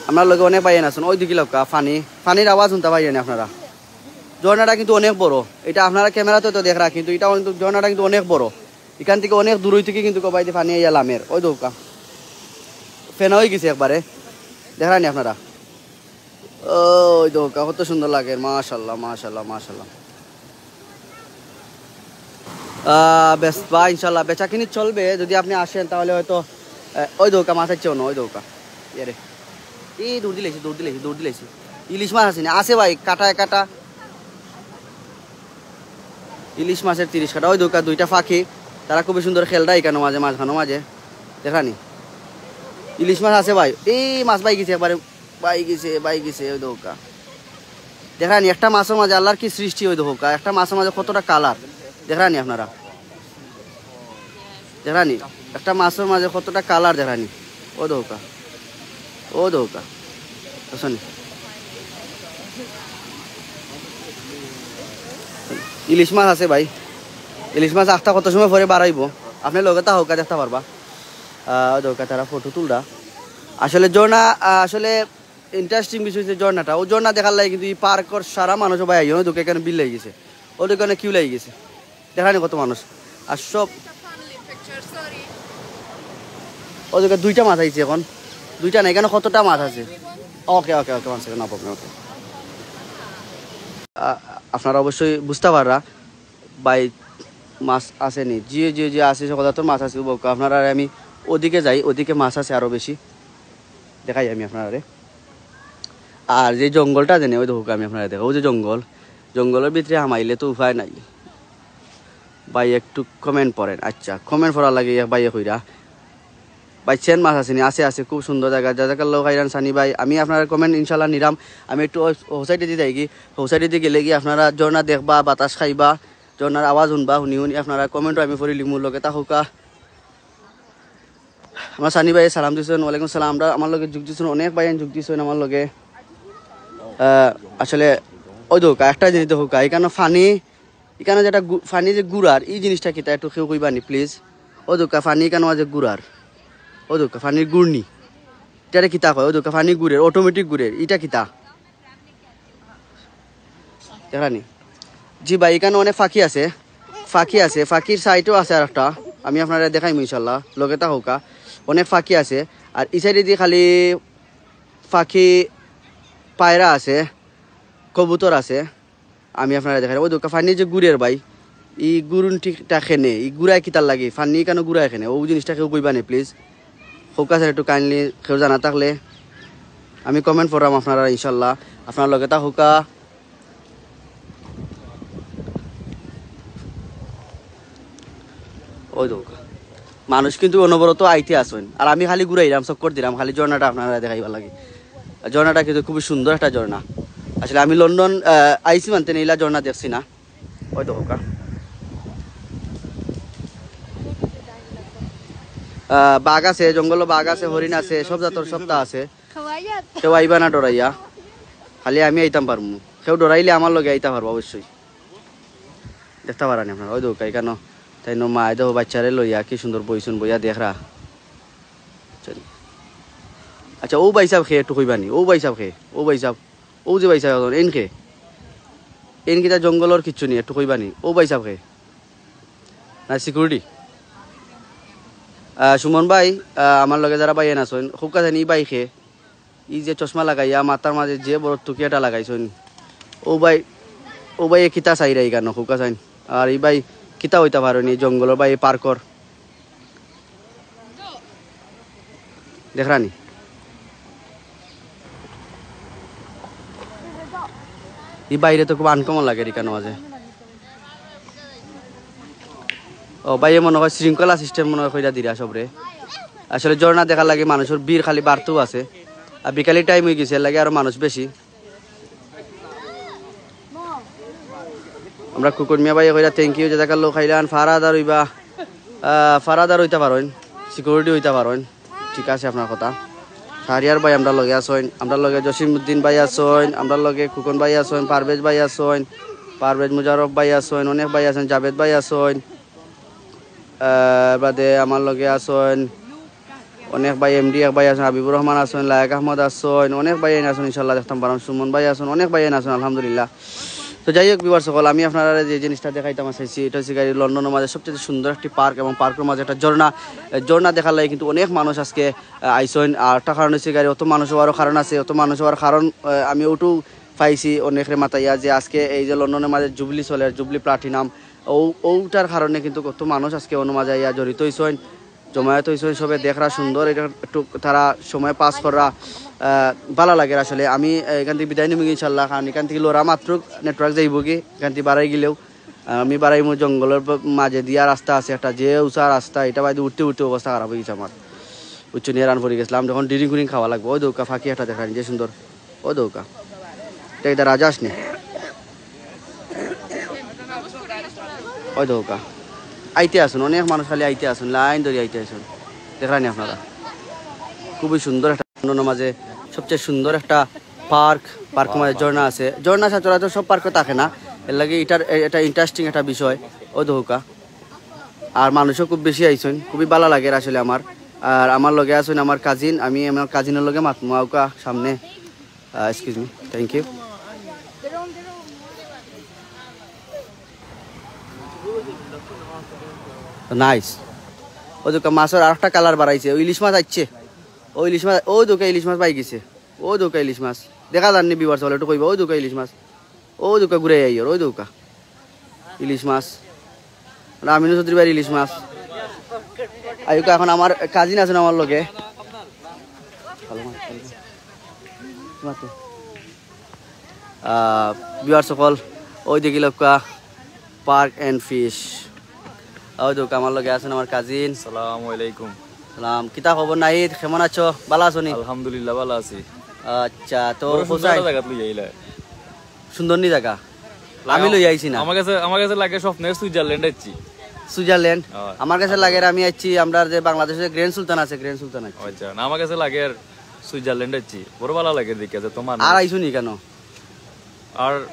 আমরার লগে অনেক ভাইয়াইন আছইন, ওই দেখি লক্কা পানি, পানির আওয়াজ শুনতে পাইরানি আপনারা? ঝর্ণাটা কিন্তু অনেক বড়, এটা আপনারা ক্যামেরাতে তো দেখরা, কিন্তু এটা কিন্তু, ঝর্ণাটা কিন্তু অনেক বড়। এখান থেকে অনেক দূরই থেকে কিন্তু কবাইতে পানি আইয়া লামের। ওই দৌকা ফেনা হয়ে গেছে একবারে, দেখরানি আপনারা? ওই দৌকা কত সুন্দর লাগে, মাশাল্লাহ, মাশাল্লাহ, মাশাল্লাহ। আহ, বেচবা ইনশাল্লাহ, বেচা কিনি চলবে যদি আপনি আসেন তাহলে হয়তো। আহ, ওই দৌকা মাছ আছে অন্য, ওই দৌকা। ইয়ে রে, এই দৌড় দিলাইছি, দৌড় দিলাইছি, দৌড় দিলাইছি। ইলিশ মাছ আছে নি? আছে ভাই, কাটায় কাটা। ইলিশ মাছের তিরিশ কাটা। ওই দৌকা দুইটা পাখি, তারা খুবই সুন্দর খেলরা এখানো মাঝে, মাঝখানো মাঝে। দেখরানি? ইলিশ মাছ আছে ভাই, এই মাছ ভাই গেছে একবারে, ভাই গেছে, ভাই গেছে। ওই দৌকা দেখরানি, একটা মাছর মাঝে আল্লাহর কি সৃষ্টি, ওই দৌকা একটা মাছর মাঝে কতটা কালার। দেখরানি আপনারা? দেখরানি? একটা মাছর মাঝে কতটা কালার দেখরানি? ও দৌকা, ও দৌকা, বুঝছনি? ইলিশ মাছ আছে ভাই, ইলিশ মাছ আখতা কত সময় পরে বাড়াইবো, আপনি লগে তা হৌকা দেখতে পারবা। আহ, ও দৌকা তারা ফটো তুলরা। আসলে ঝর্ণা, আহ, আসলে ইন্টারেস্টিং বিষয় হচ্ছে ঝর্ণাটা। ও ঝর্ণা দেখার লাগে কিন্তু এই পার্কর সারা মানুষ ভাই আইও, ওই দৌকা এখানে ভিড় লাগি গেছে, ওই দৌকা কিউ লাগি গেছে। দেখরানি কত মানুষ। আর সব ওই দৌকা দুইটা মাছ আইছে এখন, দুইটা না, এখানে কতটা মাছ আছে। ওকে, ওকে, ওকে, ওয়ান সেকেন্ড, নো প্রবলেম, ওকে। আপনারা অবশ্যই বুঝতে পাররা ভাই, মাছ আছে নি? জি, জি, জি, আছে, সকল জাতর মাছ আছে। ওকে, আপনারা, আমি ওদিকে যাই, ওদিকে মাছ আছে আরো বেশি, দেখাই আমি আপনারারে। আর যে জঙ্গলটা জানি, ওই দেখো আমি আপনারা দেখা, ওই যে জঙ্গল, জঙ্গলের ভিতরে হামাইলে তো উপায় নাই। ভাই একটু কমেন্ট পড়েন। আচ্ছা, কমেন্ট পড়ার লাগে এক ভাইয়ে কইরা। ভাই, চেন মাছ আছে নি? আছে, আছে, খুব সুন্দর জাগা। জাজাকাল্লাহ খাইরান সানি ভাই, আমি আপনার কমেন্ট ইনশাল্লাহ নিরাম। আমি একটু ও-, ও সাইডে দিয়ে যাই কি, ও সাইডে দিয়ে গেলে কি আপনারা ঝর্ণা দেখবা, বাতাস খাইবা, ঝর্ণার আওয়াজ শুনবা, শুনি শুনি আপনারা কমেন্টও আমি পড়ি লিমু, লগে তা হৌকা। আমার সানি ভাই সালাম দিছেন, ওয়ালাইকুম সালাম। আমরা, আমার লগে যোগ দিছেন, অনেক ভাই যোগ দিছেন আমার লগে। আহ, আসলে ওই দৌকা একটা জিনিস দেখো, এখানে পানি, এখানে যেটা গু-, পানি যে গুড়ার, এই জিনিসটা কিতা একটু কেউ কইবা নি প্লিজ? ওই দৌকা পানি এখানে মাঝে গুড়ার, ওই দৌকা পানির গুড়নি, এটারে কিতা কয়? ওই দৌকা পানি গুড়ের, অটোমেটিক গুড়ের, এটা কিতা? দেখরানি? জি ভাই, এখানে অনেক পাখি আছে, পাখি আছে, পাখির সাইডও আছে আর একটা, আমি আপনারা দেখাইমু ইনশাল্লাহ, লগে তা হৌকা, অনেক পাখি আছে। আর এই সাইডে দিয়ে খালি পাখি, পায়রা আছে, কবুতর আছে, আমি আপনারা দেখাই। ওই দৌকা পানি যে গুড়ের ভাই, এই গুড়ুন ঠিকটা খেনে, এই গুড়ায় কিতার লাগে, পানি কেন গুড়ায় খেনে, ও জিনিসটা কেউ কইবা নি প্লিজ। হৌকা স্যার একটু কাইন্ডলি কেউ জানা থাকলে আমি কমেন্ট পড়াম আপনারা ইনশাল্লাহ। আপনার লগে তা হৌকা। ওই দৌকা মানুষ কিন্তু অনবরত আইতে আসইন, আর আমি খালি ঘুরাইলাম, চক্কর দিলাম, খালি ঝর্ণাটা আপনারা দেখাইবার লাগি। আর ঝর্ণাটা কিন্তু খুবই সুন্দর একটা ঝর্ণা। আসলে আমি লন্ডন, আহ, আইছি মানতে নেইলা ঝর্ণা দেখছি না। ওই দৌকা আহ, বাঘ আছে, জঙ্গলো বাঘ আছে, হরিণ আছে, সব জাতর সবতা আছে। কেউ আইবা না ডরাইয়া, খালি আমি আইতাম পারমু। কেউ ডরাইলে আমার লগে আইতা পারবা অবশ্যই। দেখতা পারানি আপনারা, ওই দৌকা এখানো তাইন মায় দেখো বাচ্চারে লইয়া কি সুন্দর বইছইন, বইয়া দেখরা। আচ্ছা, ও ভাই সাহেব খে একটু কইবানি, ও ভাই সাহেব খে, ও ভাই সাহেব, ও যে ভাই সাহেব আছইন, এইন খে, এইন কিতা জঙ্গলর কিচ্ছু নি, একটু কইবানি, ও ভাই সাহেব খে, না সিকিউরিটি। আহ, সুমন ভাই, আহ, আমার লগে যারা ভাইয়াইন আছইন, খুব কাছে নি ভাই খে, ই যে চশমা লাগাইয়া মাথার মাঝে যে বড় টুকি এটা লাগাইছইন, ও ভাই, ও ভাই, এ কিতা চাইরা ইখানো, হুকা চাইন। আর ই ভাই কিতা অইতা পারইন, ই জঙ্গলর ভাই, ই পার্কর। দেখরানি? ই বাইরে তো খুব আনকমন লাগে ইখানো মাঝে। ও ভাই, এ মনে হয় শৃঙ্খলা সিস্টেম মনে হয় কইরা দিরা সবরে। আসলে ঝর্ণা দেখার লাগি মানুষর ভিড় খালি বাড়তেউ আছে। আর বিকালি টাইম অই গেছে, এর লাগি আরো মানুষ বেশি। আমরা কুকুর মিয়া ভাই কইরা thank you, জাজাকাল্লাহ খাইরান। ফারাদার অইবা, আহ, ফারাদার অইতা পারইন, সিকিউরিটি অইতা পারইন। ঠিক আছে আপনার কথা। শাহরিয়ার ভাই আমরার লগে আছইন, আমরার লগে জসিমউদ্দিন ভাই আছইন, আমরার লগে কুকন ভাই আছইন, পারভেজ ভাই আছইন, পারভেজ মুজারফ ভাই আছইন, অনেক ভাই আছইন, জাভেদ ভাই আছইন, আহ, বাদে আমার লগে আছইন অনেক ভাই, এমডি এক ভাই আছইন, হাবিবুর রহমান আছইন, লায়েক আহমদ আছইন, অনেক ভাই আছইন, ইনশাল্লাহ দেখতাম পারইন, সুমন ভাই আছইন, অনেক ভাই আছইন, আলহামদুলিল্লাহ। তো যাই হোক, ভিউয়ার্স সকল, আমি আপনারারে যে জিনিসটা দেখাইতাম চাইছি, এটা হচ্ছে গাড়ি লন্ডনের মাঝে সবচেয়ে সুন্দর একটি পার্ক এবং পার্কের মাঝে একটা ঝর্ণা। এ, ঝর্ণা দেখার লাগি কিন্তু অনেক মানুষ আজকে, আহ, আইছইন। আর একটা কারণ হচ্ছে গাড়ি অত মানুষ হওয়ারও কারণ আছে, অত মানুষ হওয়ার কারণ, আহ, আমি ওটু পাইছি অনেকরে মাতাইয়া যে আজকে এই যে লন্ডনের মাঝে জুবলি চলের, জুবলি প্লাটিনাম, ও ওটার কারণে কিন্তু কত মানুষ আজকে অনো মাঝে আইয়া জড়িত হইছইন, জমায়েত হইছইন, সবে দেখরা সুন্দর, এটা একটু তারা সময় পাস করা, আহ, ভালা লাগের আসলে। আমি এখান থেকে বিদায় নিমু ইনশাল্লাহ, কারণ এখান থেকে লড়া মাত্র নেটওয়ার্ক যাইব কি, এখান থেকে বাড়াই গেলেও, আহ, আমি বাড়াইমু জঙ্গলের ব-, মাঝে দিয়া রাস্তা আছে একটা, যে উঁচা রাস্তা, এটা বাইরে উঠতে উঠতে অবস্থা খারাপ হয়ে গেছে আমার। উচ্চ নিয়ে রান পড়ে গেছিলাম, যখন ডিরিং কুরিং খাওয়া লাগবে, ওই দৌকা ফাঁকি একটা দেখা যে সুন্দর। ও দৌকা। এটা এটা রাজা আসনি। ওই দৌকা। আইতে আসুন, অনেক মানুষ খালি আইতে আসুন, লাইন ধরে আইতে আসুন। দেখরানি আপনারা। খুবই সুন্দর একটা লন্ডনের মাঝে সবচেয়ে সুন্দর একটা পার্ক, পার্ক মাঝে ঝর্ণা আছে। ঝর্ণা সচরাচর সব পার্কে থাকে না, এর লাগি এটার এ-, এটা ইন্টারেস্টিং একটা বিষয়। ও দৌকা। আর মানুষও খুব বেশি আইছইন, খুবই ভালা লাগের আসলে আমার। আর আমার লগে আছইন আমার কাজিন, আমি আমার কাজিনের লগে মাতমু আউকা সামনে। Excuse me, thank you. Nice. ও দৌকা মাছর আরেকটা কালার বাড়াইছে, ও ইলিশ মাছ আইছে। ও ইলিশ মাছ, ও দৌকা ইলিশ মাছ পাই গেছে। ও দৌকা ইলিশ মাছ। দেখা যার নি ভিউয়ার্স সকল, একটু কইবা, ও দৌকা ইলিশ মাছ। ও দৌকা ঘুরে আইয়র, ও দৌকা। ইলিশ মাছ। মানে আমিনু চৌধুরী ভাইর ইলিশ মাছ। আইউকা এখন আমার কাজিন আছইন আমার লগে। আহ, ভিউয়ার্স সকল, ওই দেখিলাউক্কা পার্ক অ্যান্ড ফিশ। ওই দৌকা আমার লগে আছইন আমার কাজিন। সালামু আলাইকুম। সালাম। কিতা খবর নাহিদ? কেমন আছো? ভালা আছো নি? আলহামদুলিল্লাহ, ভালা আছি। আচ্ছা, তো বড় সুন্দর হুসাইন। একটা জাগাত লই আইলা। সুন্দর নি জাগা? আমি লই আইছি না। আমার কাছে, আমার কাছে লাগে স্বপ্নের সুইজারল্যান্ড আইছি। সুইজারল্যান্ড? হয়। আমার কাছে লাগে আমি আইছি, আমরা যে বাংলাদেশে গ্র্যান্ড সুলতান আছে, গ্র্যান্ড সুলতান আইছি। আচ্ছা, না, আমার কাছে লাগে আর সুইজারল্যান্ড আইছি। বড় ভালা লাগে দেখি আছে তোমার। আর আইছো নি কেন? আর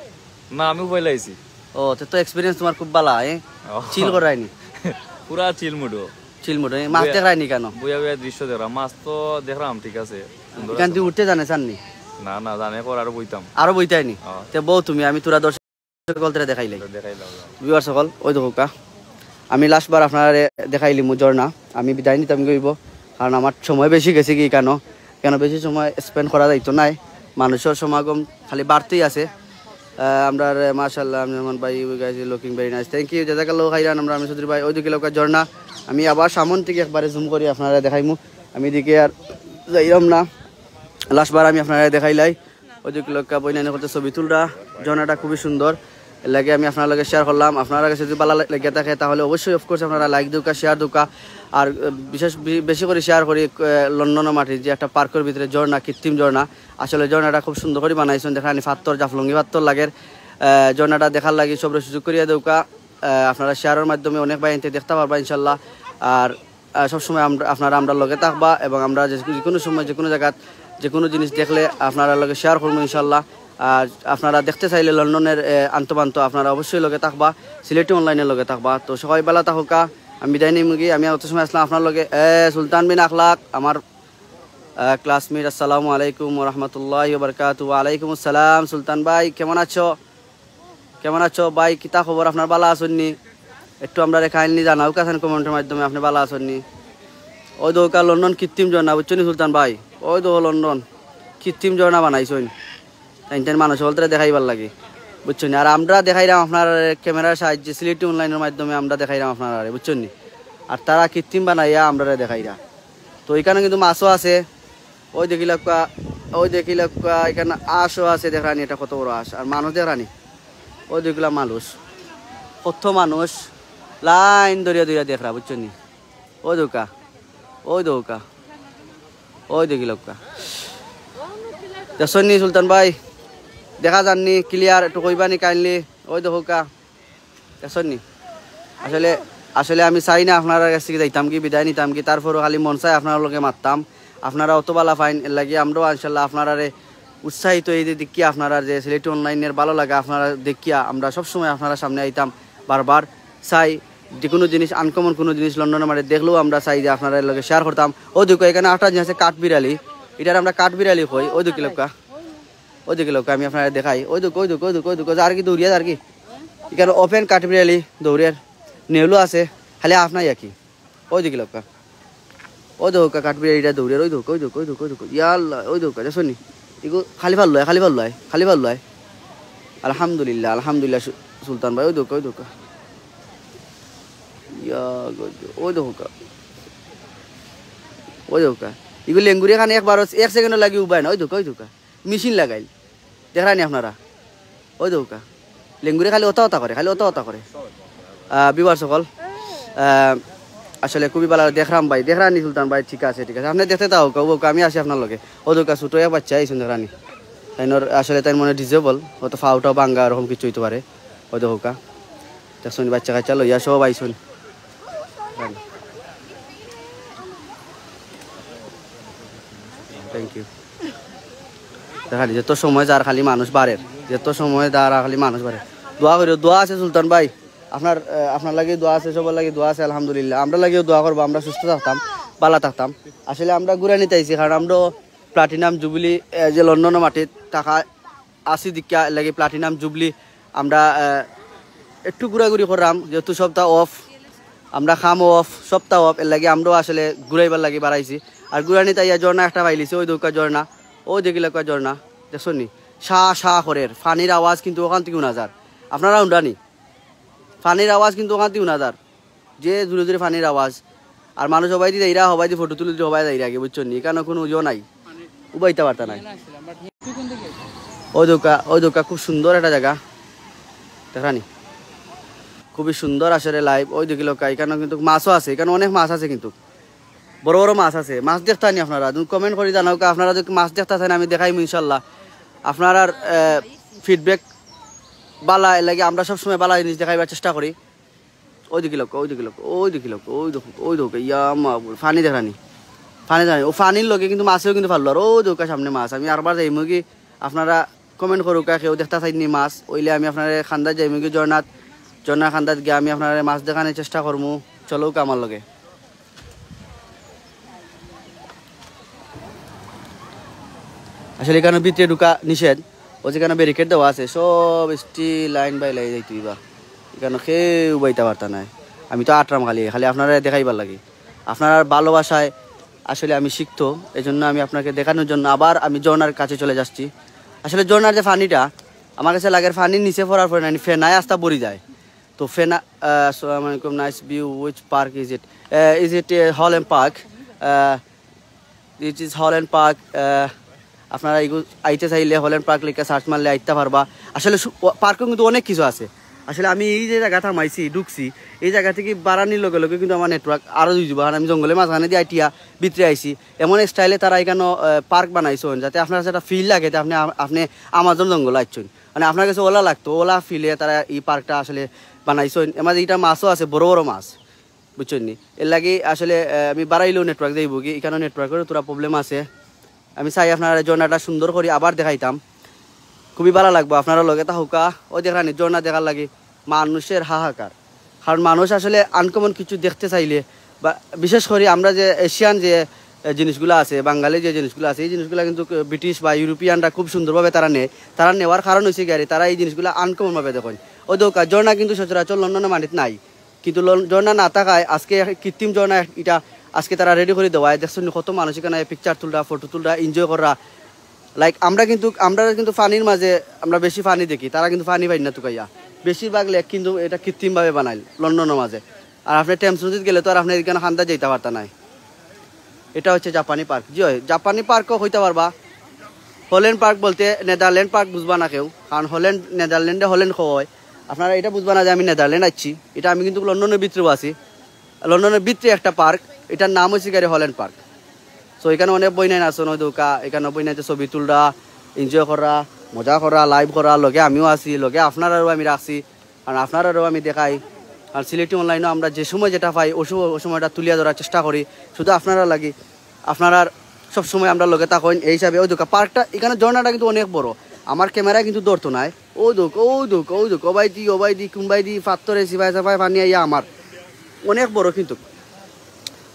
না, আমি উবাইলা আইছি। ও, তে তো এক্সপিরিয়েন্স তোমার খুব ভালা, এ? ও। চিল করায়নি? পুরা চিল মুডো। চিল মুডো, এ? মাছ বইয়া-, দেখরায়নি কেন? বইয়া বইয়া দৃশ্য দেখরাম, মাছ তো দেখরাম, ঠিক আছে, সুন্দর এখান আছে। থেকে উঠতে জানে চাননি? না, না, জানে কর আরো বইতাম। আরো বইতায়নি? ও। তে বউ তুমি, আমি তোরা দর্শক সকল তোরা দেখাইলাই। দেখাইলাম। ভিউয়ার্স সকল, ওই দেখো কা, আমি লাস্ট বার আপনারে দেখাইলিমু ঝর্ণা, আমি বিদায় নিতাম গইব, কারণ আমার সময় বেশি গেছে কি কেন, কেন বেশি সময় স্পেন্ড করা যাইতো নাই, মানুষর সমাগম খালি বাড়তেই আছে। আহ, আমরা রে, মাশাআল্লাহ, আমি রহমান ভাই, you guys are looking very nice, thank you, জাজাকাল্লাহু খাইরান। আমরা আমি চৌধুরী ভাই, ওই দিকে লোকা ঝর্ণা, আমি আবার সামন থেকে একবারে জুম করি আপনারে দেখাইমু। আমি এদিকে আর যাইলাম না, লাস্ট বার আমি আপনারে দেখাইলাই। ওই দিকে লোকা বইনানি করতে ছবি তুলরা, ঝর্ণাটা খুবই সুন্দর। এর লাগি আমি আপনার লগে শেয়ার করলাম। আপনার কাছে যদি ভালা লে-, লেগে থাকে তাহলে অবশ্যই অফকোর্স আপনারা লাইক দিউকা, শেয়ার দিউকা। আর, আহ, বিশেষ বি-, বেশি করে শেয়ার করি, আহ, লন্ডনের মাটির যে একটা পার্কের ভিতরে ঝর্ণা, কৃত্রিম ঝর্ণা। আসলে ঝর্ণাটা খুব সুন্দর করে বানাইছইন, দেখেন পাত্থর, জাফলঙ্গি পাত্থর লাগের। আহ, ঝর্ণাটা দেখার লাগি সবরে সুযোগ করিয়া দেউকা। আহ, আপনারা শেয়ারের মাধ্যমে অনেক ভাই আনতে দেখতে পারবা ইনশাল্লাহ। আর, আহ, সবসময় আমরা, আপনারা আমরার লগে থাকবা এবং আমরা যে, যে কোনো সময় যে কোনো জায়গাত যে কোনো জিনিস দেখলে আপনারার লগে শেয়ার করবো ইনশাল্লাহ। আর আপনারা দেখতে চাইলে লন্ডনের, আহ, আন্তপান্ত আপনারা অবশ্যই লগে থাকবা, সিলেটি অনলাইনের লগে থাকবা। তো সবাই ভালা থাকুকা, আমি বিদায় নিমুগি। আমি অত সময় আসলাম আপনার লগে, এ, সুলতান বিন আখলাক, আমার, আহ, ক্লাসমেট। আসসালামু আলাইকুম ওয়া রাহমাতুল্লাহি ওয়া বারাকাতুহু। ওয়া আলাইকুম আসসালাম সুলতান ভাই, কেমন আছো? কেমন আছো ভাই? কিতা খবর? আপনার ভালা আছইন নি? একটু আমরারে কাইন্ডলি জানাউকা চাইন কমেন্টের মাধ্যমে, আপনি ভালা আছইন নি? ওই দেখো কা লন্ডন কৃত্রিম ঝর্ণা, বুঝছো নি সুলতান ভাই? ওই দেখো লন্ডন কৃত্রিম ঝর্ণা বানাইছইন। তাইন তাইন মানুষ বলতে দেখাইবার লাগি। বুঝছইন নি? আর আমরা দেখাইরাম আপনারারে ক্যামেরার সাহায্যে, সিলেটি অনলাইনের মাধ্যমে আমরা দেখাইরাম আপনারারে, বুঝছইন নি? আর তারা কৃত্রিম বানাইয়া আমরারে দেখাইরা। তো ইখানো কিন্তু মাছও আছে, ওই দেখিলাউক্কা, ওই দেখিলাউক্কা, ইখানো আঁশও আছে, দেখরানি ইটা কত বড় আঁশ, আর মানুষ দেখরানি, ওই দেখলা মানুষ, কত মানুষ লাইন ধরিয়া ধরিয়া দেখরা, বুঝছইন নি? ওই দেউক্কা, ওই দেউক্কা, ওই দেখিলাউক্কা। দেখছইন নি সুলতান ভাই? দেখা যার নি ক্লিয়ার? একটু কইবা নি কাইন্ডলি? ওই দেখউক্কা, দেখছইন নি? আসলে, আসলে আমি চাই না আপনারার গেছ থাকি যাইতামগি, বিদায় নিতামগি, তারপরও খালি মন চায় আপনারার লগে মাততাম। আপনারা অত ভালা পাইন, এরলাগি আমরাও ইনশাল্লাহ আপনারারে উৎসাহিত অই যে দেখিয়া, আপনারার যে সিলেটি অনলাইনের ভালা লাগা, আপনারা দেখিয়া আমরা সবসময় আপনারার সামনে আইতাম বারবার। চাই যে কুনু জিনিস, আনকমন কুনু জিনিস লন্ডনর মাটিত দেখলেও আমরা চাই যে আপনারার লগে শেয়ার করতাম। ওই দেখউক্কা, ইখানো আরেকটা জিনিস আছে, কাঠবিড়ালি, ইটারে আমরা কাঠবিড়ালি কই। ওই দেখিলাউক্কা, ওই দেখিলাউক্কা, আমি আপনারারে দেখাই। ওই দেখউক্কা, ওই দেখউক্কা, ওই দেখউক্কা, ওই দেখউক্কা, যার কি দৌড়িয়া, যার কি? ইখানো ওপেন কাঠবিড়ালি দৌড়ের, নেউলও আছে, খালি আফ নাই আর কি। ওই দেখিলাউক্কা, ওই দেখউক্কা, কাঠবিড়ালিটা দৌড়ের, ওই দেখউক্কা, ওই দেখউক্কা, ওই দেখউক্কা, ওই দেখউক্কা। ইয়া আল্লাহ, ওই দেখউক্কা, দেখছইন নি? ইগু খালি পাল্লায়, খালি পাল্লায়, খালি পাল্লায়। আলহামদুলিল্লাহ, আলহামদুলিল্লাহ, সু-, সুলতান ভাই, ওই দেখউক্কা, ওই দেখউক্কা। ইয়া গো, ওই দেখউক্কা, ওই দেখউক্কা। ইগু লেঙ্গুরি খান একবারও এক সেকেন্ডর লাগি উবায় না, ওই দেখউক্কা, ওই দেখউক্কা। মেশিন লাগাইল, দেখরা নি আপনারা? ওই দেখউক্কা, লেঙ্গুরি খালি ওতা ওতা করে, খালি ওতা ওতা করে। আহ, ভিউয়ার্স সকল, আহ, আসলে খুবই ভালা দেখরাম ভাই, দেখরা নি সুলতান ভাই? ঠিক আছে, ঠিক আছে, আপনে দেখতে থাকউক্কা, ওকে, আমি আছি আপনার লগে। ওই দেখউক্কা, ছোট এক বাচ্চা আইছইন, দেখরা নি? তাইনর আসলে তাইন মনে ডিজেবল, হয়তো ফাউটা ভাঙ্গা, এরকম কিছু অইতে পারে। ওই দেখউক্কা, দেখছইন নি, বাচ্চা কাচ্চা লইয়া সব আইছইন। Thank you. দেখরা নি, যত সময় যার খালি মানুষ বাড়ের, যত সময় যার খালি মানুষ বাড়ের। দোয়া করিও, দোয়া আছে সুলতান ভাই, আপনার, আহ, আপনার লাগি দোয়া আছে, সবার লাগি দোয়া আছে, আলহামদুলিল্লাহ। আমরার লাগিও দোয়া করবা, আমরা সুস্থ থাকতাম, ভালা থাকতাম। আসলে আমরা ঘুরানিত আইছি, কারণ আমরাও প্লাটিনাম জুবিলি, আহ, যে লন্ডনর মাটিত থাকা আছি দেখিয়া, এরলাগি প্লাটিনাম জুবলি আমরা, আহ, একটু ঘুরাঘুরি কররাম, যেহেতু সপ্তাহ অফ, আমরা কামও অফ, সপ্তাহ অফ, এরলাগি আমরাও আসলে ঘুরাইবার লাগি বারাইছি। আর ঘুরানিত আইয়া ঝর্ণা একটা পাইলিছি, ওই দেখউক্কা ঝর্ণা, ওই দেখিলাউক্কা ঝর্ণা, দেখছইন নি? শা শা করের, পানির আওয়াজ কিন্তু অখান থাকি হুনা যার। আপনারা হুনরা নি? পানির আওয়াজ কিন্তু অখান থাকি হুনা যার। যে জুরে জুরে পানির আওয়াজ। আর মানুষ হবায়দি যাইরা, হবায়দি ফটো তুলিদি হবায় যাইরা আগে, বুঝছইন নি? ইখানো কুনু ইয়ো নাই, উবাইতা পারতা নায়। ওই দেখউক্কা, ওই দেখউক্কা, খুব সুন্দর একটা জাগা, দেখরা নি? খুবই সুন্দর আসলে লাইভ। ওই দেখিলাউক্কা, ইখানো কিন্তু মাছও আছে, ইখানো অনেক মাছ আছে কিন্তু, বড় বড় মাছ আছে। মাছ দেখতা নি আপনারা? কমেন্ট করি জানাউক্কা, আপনারা যদি মাছ দেখতা চাইন আমি দেখাইমু ইনশাল্লাহ। আপনারার, আহ, ফিডব্যাক ভালা, এরলাগি আমরা সবসময় ভালা জিনিস দেখাইবার চেষ্টা করি। ওই দেখিলাউক্কা, ওই দেখিলাউক্কা, ওই দেখিলাউক্কা, ওই দেখউক্কা, ওই দেখউক্কা, ইয়া মাবুদ, পানি দেখরা নি? পানি দেখরা নি? ও পানির লগে কিন্তু মাছেও কিন্তু পারলো। আর ওই দেখউক্কা সামনে মাছ, আমি আরবার যাইমুগি, আপনারা কমেন্ট করউক্কা, কেউ দেখতা চাইন নি মাছ, অইলে আমি আপনারারে কান্দাত যাইমুগি, ঝর্ণাত, ঝর্ণার কান্দাত গিয়া আমি আপনারারে মাছ দেখানির চেষ্টা করমু। চলউক্কা আমার লগে। আসলে ইখানো ভিতরে ঢুকা নিষেধ, ও যেখানো ব্যারিকেড দেওয়া আছে, সব স্টিল লাইন বাই লাইন যাইতে অইবা। ইখানো কেউ উবাইতা পারতা নায়। আমি তো আটরাম খালি, খালি আপনারারে দেখাইবার লাগি। আপনারার ভালোবাসায় আসলে আমি সিক্ত, এজন্য আমি আপনাকে দেখানোর জন্য আবার আমি ঝর্ণার কাছে চলে যাচ্ছি। আসলে ঝর্ণার যে পানিটা, আমার কাছে লাগের পানির নিচে পড়ার পরে না, ফেনায় আস্তা ভরি যায়। তো ফেনা, আহ, আসসালামু আলাইকুম, nice view, which park is it? Uh, is it, uh, Holland Park? Uh, it is Holland Park. Uh, আপনারা এগু আইতে চাইলে হল্যান্ড পার্ক লেখা সার্চ মারলে আইতা পারবা। আসলে সু-, ও-, পার্কও কিন্তু অনেক কিছু আছে। আসলে আমি এই যে জাগাত হামাইছি, ঢুকছি, এই জাগা থাকি বারানির লগে লগে কিন্তু আমার নেটওয়ার্ক আরও দুই যাইবো, কারণ আমি জঙ্গলের মাঝখানেদি আইটিয়া ভিতরে আইছি। এমন এক স্টাইলে তারা ইখানো, আহ, পার্ক বানাইছইন, যাতে আপনার কাছে একটা ফিল লাগে যে আপনি আ-, আপনি আমাজন জঙ্গলো আইছইন। মানে আপনার কাছে ওলা লাগতো, ওলা ফিলে তারা এই পার্কটা আসলে বানাইছইন। এর মাঝে ইটা মাছও আছে, বড় বড় মাছ, বুঝছইন নি? এরলাগি আসলে, আহ, আমি বারাইলেও নেটওয়ার্ক যাইবোগি, ইখানো নেটওয়ার্কের থুড়া প্রবলেম আছে। আমি চাই আপনারারে ঝর্ণাটা সুন্দর করি আবার দেখাইতাম, খুবই ভালা লাগবো। আপনারা লগে থাকউক্কা, ওই দেখরা নি ঝর্ণা দেখার লাগি মানুষের হাহাকার। কারণ মানুষ আসলে আনকমন কিছু দেখতে চাইলে, বা বিশেষ করি আমরা যে এশিয়ান যে, এ, জিনিসগুলা আছে, বাঙালি যে জিনিসগুলা আছে, এই জিনিসগুলা কিন্তু, এ, ব্রিটিশ বা ইউরোপিয়ানরা খুব সুন্দরভাবে তারা নেয়। তারা নেওয়ার কারণ অইছে গিয়া রে, তারা এই জিনিসগুলা আনকমন ভাবে দেখইন। ওই দেখউক্কা, ঝর্ণা কিন্তু সচরাচর লন্ডনের মাটিত নাই, কিন্তু লন-, ঝর্ণা না থাকায় আজকে কৃত্রিম ঝর্ণা ইটা আজকে তারা রেডি করি দেওয়ায়। দেখছইন নি কত মানুষ ইখানো পিকচার তুলরা, ফটো তুলরা, এনজয় কররা। লাইক আমরা কিন্তু, আমরা কিন্তু পানির মাঝে আমরা বেশি পানি দেখি, তারা কিন্তু পানি পাইন না তুকাইয়া। বেশিরভাগ লেক কিন্তু এটা কৃত্রিমভাবে বানাইল লন্ডনের মাঝে। আর আপনি টেমস নদীত গেলে তো আর আপনি এখানে হান্দা যাইতে পারতা নাই। এটা হচ্ছে জাপানি পার্ক। জি হয়, জাপানি পার্কও হইতে পারবা। হল্যান্ড পার্ক বলতে নেদারল্যান্ড পার্ক বুঝবা না কেউ, কারণ হল্যান্ড, নেদারল্যান্ডে হল্যান্ড কওয়া হয়। আপনারা এটা বুঝবা না যে আমি নেদারল্যান্ড আছি, এটা আমি কিন্তু লন্ডনের ভিতরেও আছি। লন্ডনের ভিতরে একটা পার্ক, এটার নাম হচ্ছে গিয়ে হল্যান্ড পার্ক। তো এখানে অনেক বইনাইন আছেন, ওই দোকা, এখানে বইনাইতে ছবি তুলরা, এনজয় করা, মজা করা, লাইভ করা, লগে আমিও আছি, লগে আপনারারও আমি রাখছি, কারণ আপনারারও আমি দেখাই। কারণ সিলেটি অনলাইনও আমরা যে সময় যেটা পাই, ওই সময়, ওই সময়টা তুলিয়া ধরার চেষ্টা করি শুধু আপনারা লাগি। আপনারার সব সময় আমরা লগে থাকইন, এই হিসাবে ওই দোকা পার্কটা, এখানে ঝর্ণাটা কিন্তু অনেক বড়, আমার ক্যামেরায় কিন্তু ধরতো নাই। ও দোক, ও দোক, ও দোক, ও ভাই দি, ও ভাই দি, কোন ভাই দি, পাত্থরে সিপাই সাপাই পানি আইয়া আমার অনেক বড় কিন্তু।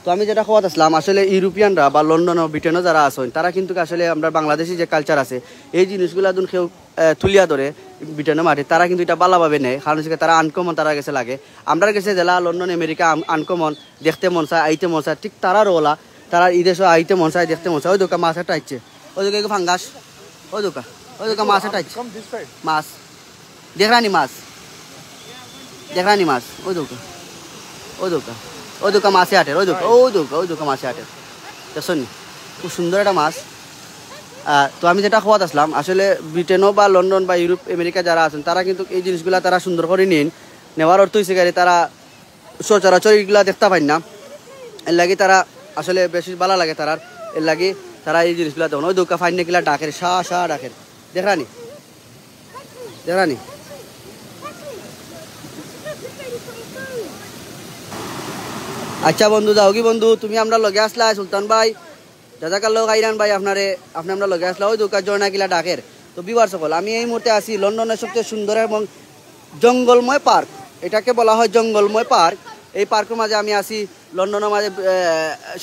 তো আমি যেটা কওয়াত আসলাম, আসলে ইউরোপিয়ানরা বা লন্ডন ও ব্রিটেনও যারা আছেন, তারা কিন্তু আসলে আমরা বাংলাদেশি যে কালচার আছে, এই জিনিসগুলা দুন কেউ আহ, তুলিয়া ধরে ব্রিটেনের মাটি, তারা কিন্তু এটা ভালোভাবে নেয়, কারণ হচ্ছে তারা আনকমন তারা গেছে লাগে। আমরার গেছে জেলা লন্ডন, আমেরিকা আনকমন, দেখতে মন চায়, আইতে মন চায়, ঠিক তারারও ওলা, তারা এই দেশে আইতে মন চায়, দেখতে মন চায়। ওই দোকা মাছ একটা আইছে, ওই দোকা ফাঙ্গাস, ওই দোকা, ওই দোকা মাছ একটা আইছে, মাছ দেখরানি মাছ, দেখরানি মাছ, ওই দোকা, ওই দোকা, ওই দোকা মাছে আটের, ওই দোকা, ওই দোকা, ওই দোকা মাছে আটের, দেখছো নি? খুব সুন্দর একটা মাছ। আহ, তো আমি যেটা কওয়াত আসলাম, আসলে ব্রিটেনও বা লন্ডন বা ইউরোপ, আমেরিকা যারা আছেন, তারা কিন্তু এই জিনিসগুলা তারা সুন্দর করে নিন, নেওয়ার অর্থ হইছে গিয়ে তারা সচরাচর এইগুলা দেখতে পাইন না, এর লাগি তারা আসলে বেশি ভালো লাগে তারার, এর লাগি তারা এই জিনিসগুলা দেখুন। ওই দোকা ফাইন কিলা ডাকের, শা শা ডাকের, দেখরানি, দেখরানি। আচ্ছা বন্ধু, যাও কি বন্ধু, তুমি আমরা লগে আসলা, সুলতান ভাই, জাজাকাল্লাহ খাইরান ভাই, আপনারে, আপনি আমরা লগে আসলা, ওই দোকা ঝর্ণা কিলা ডাকের। তো ভিউয়ার্স সকল, আমি এই মুহূর্তে আছি লন্ডনের সবচেয়ে সুন্দর এবং জঙ্গলময় পার্ক, এটাকে বলা হয় জঙ্গলময় পার্ক। এই পার্কের মাঝে আমি আছি, লন্ডনের মাঝে আহ,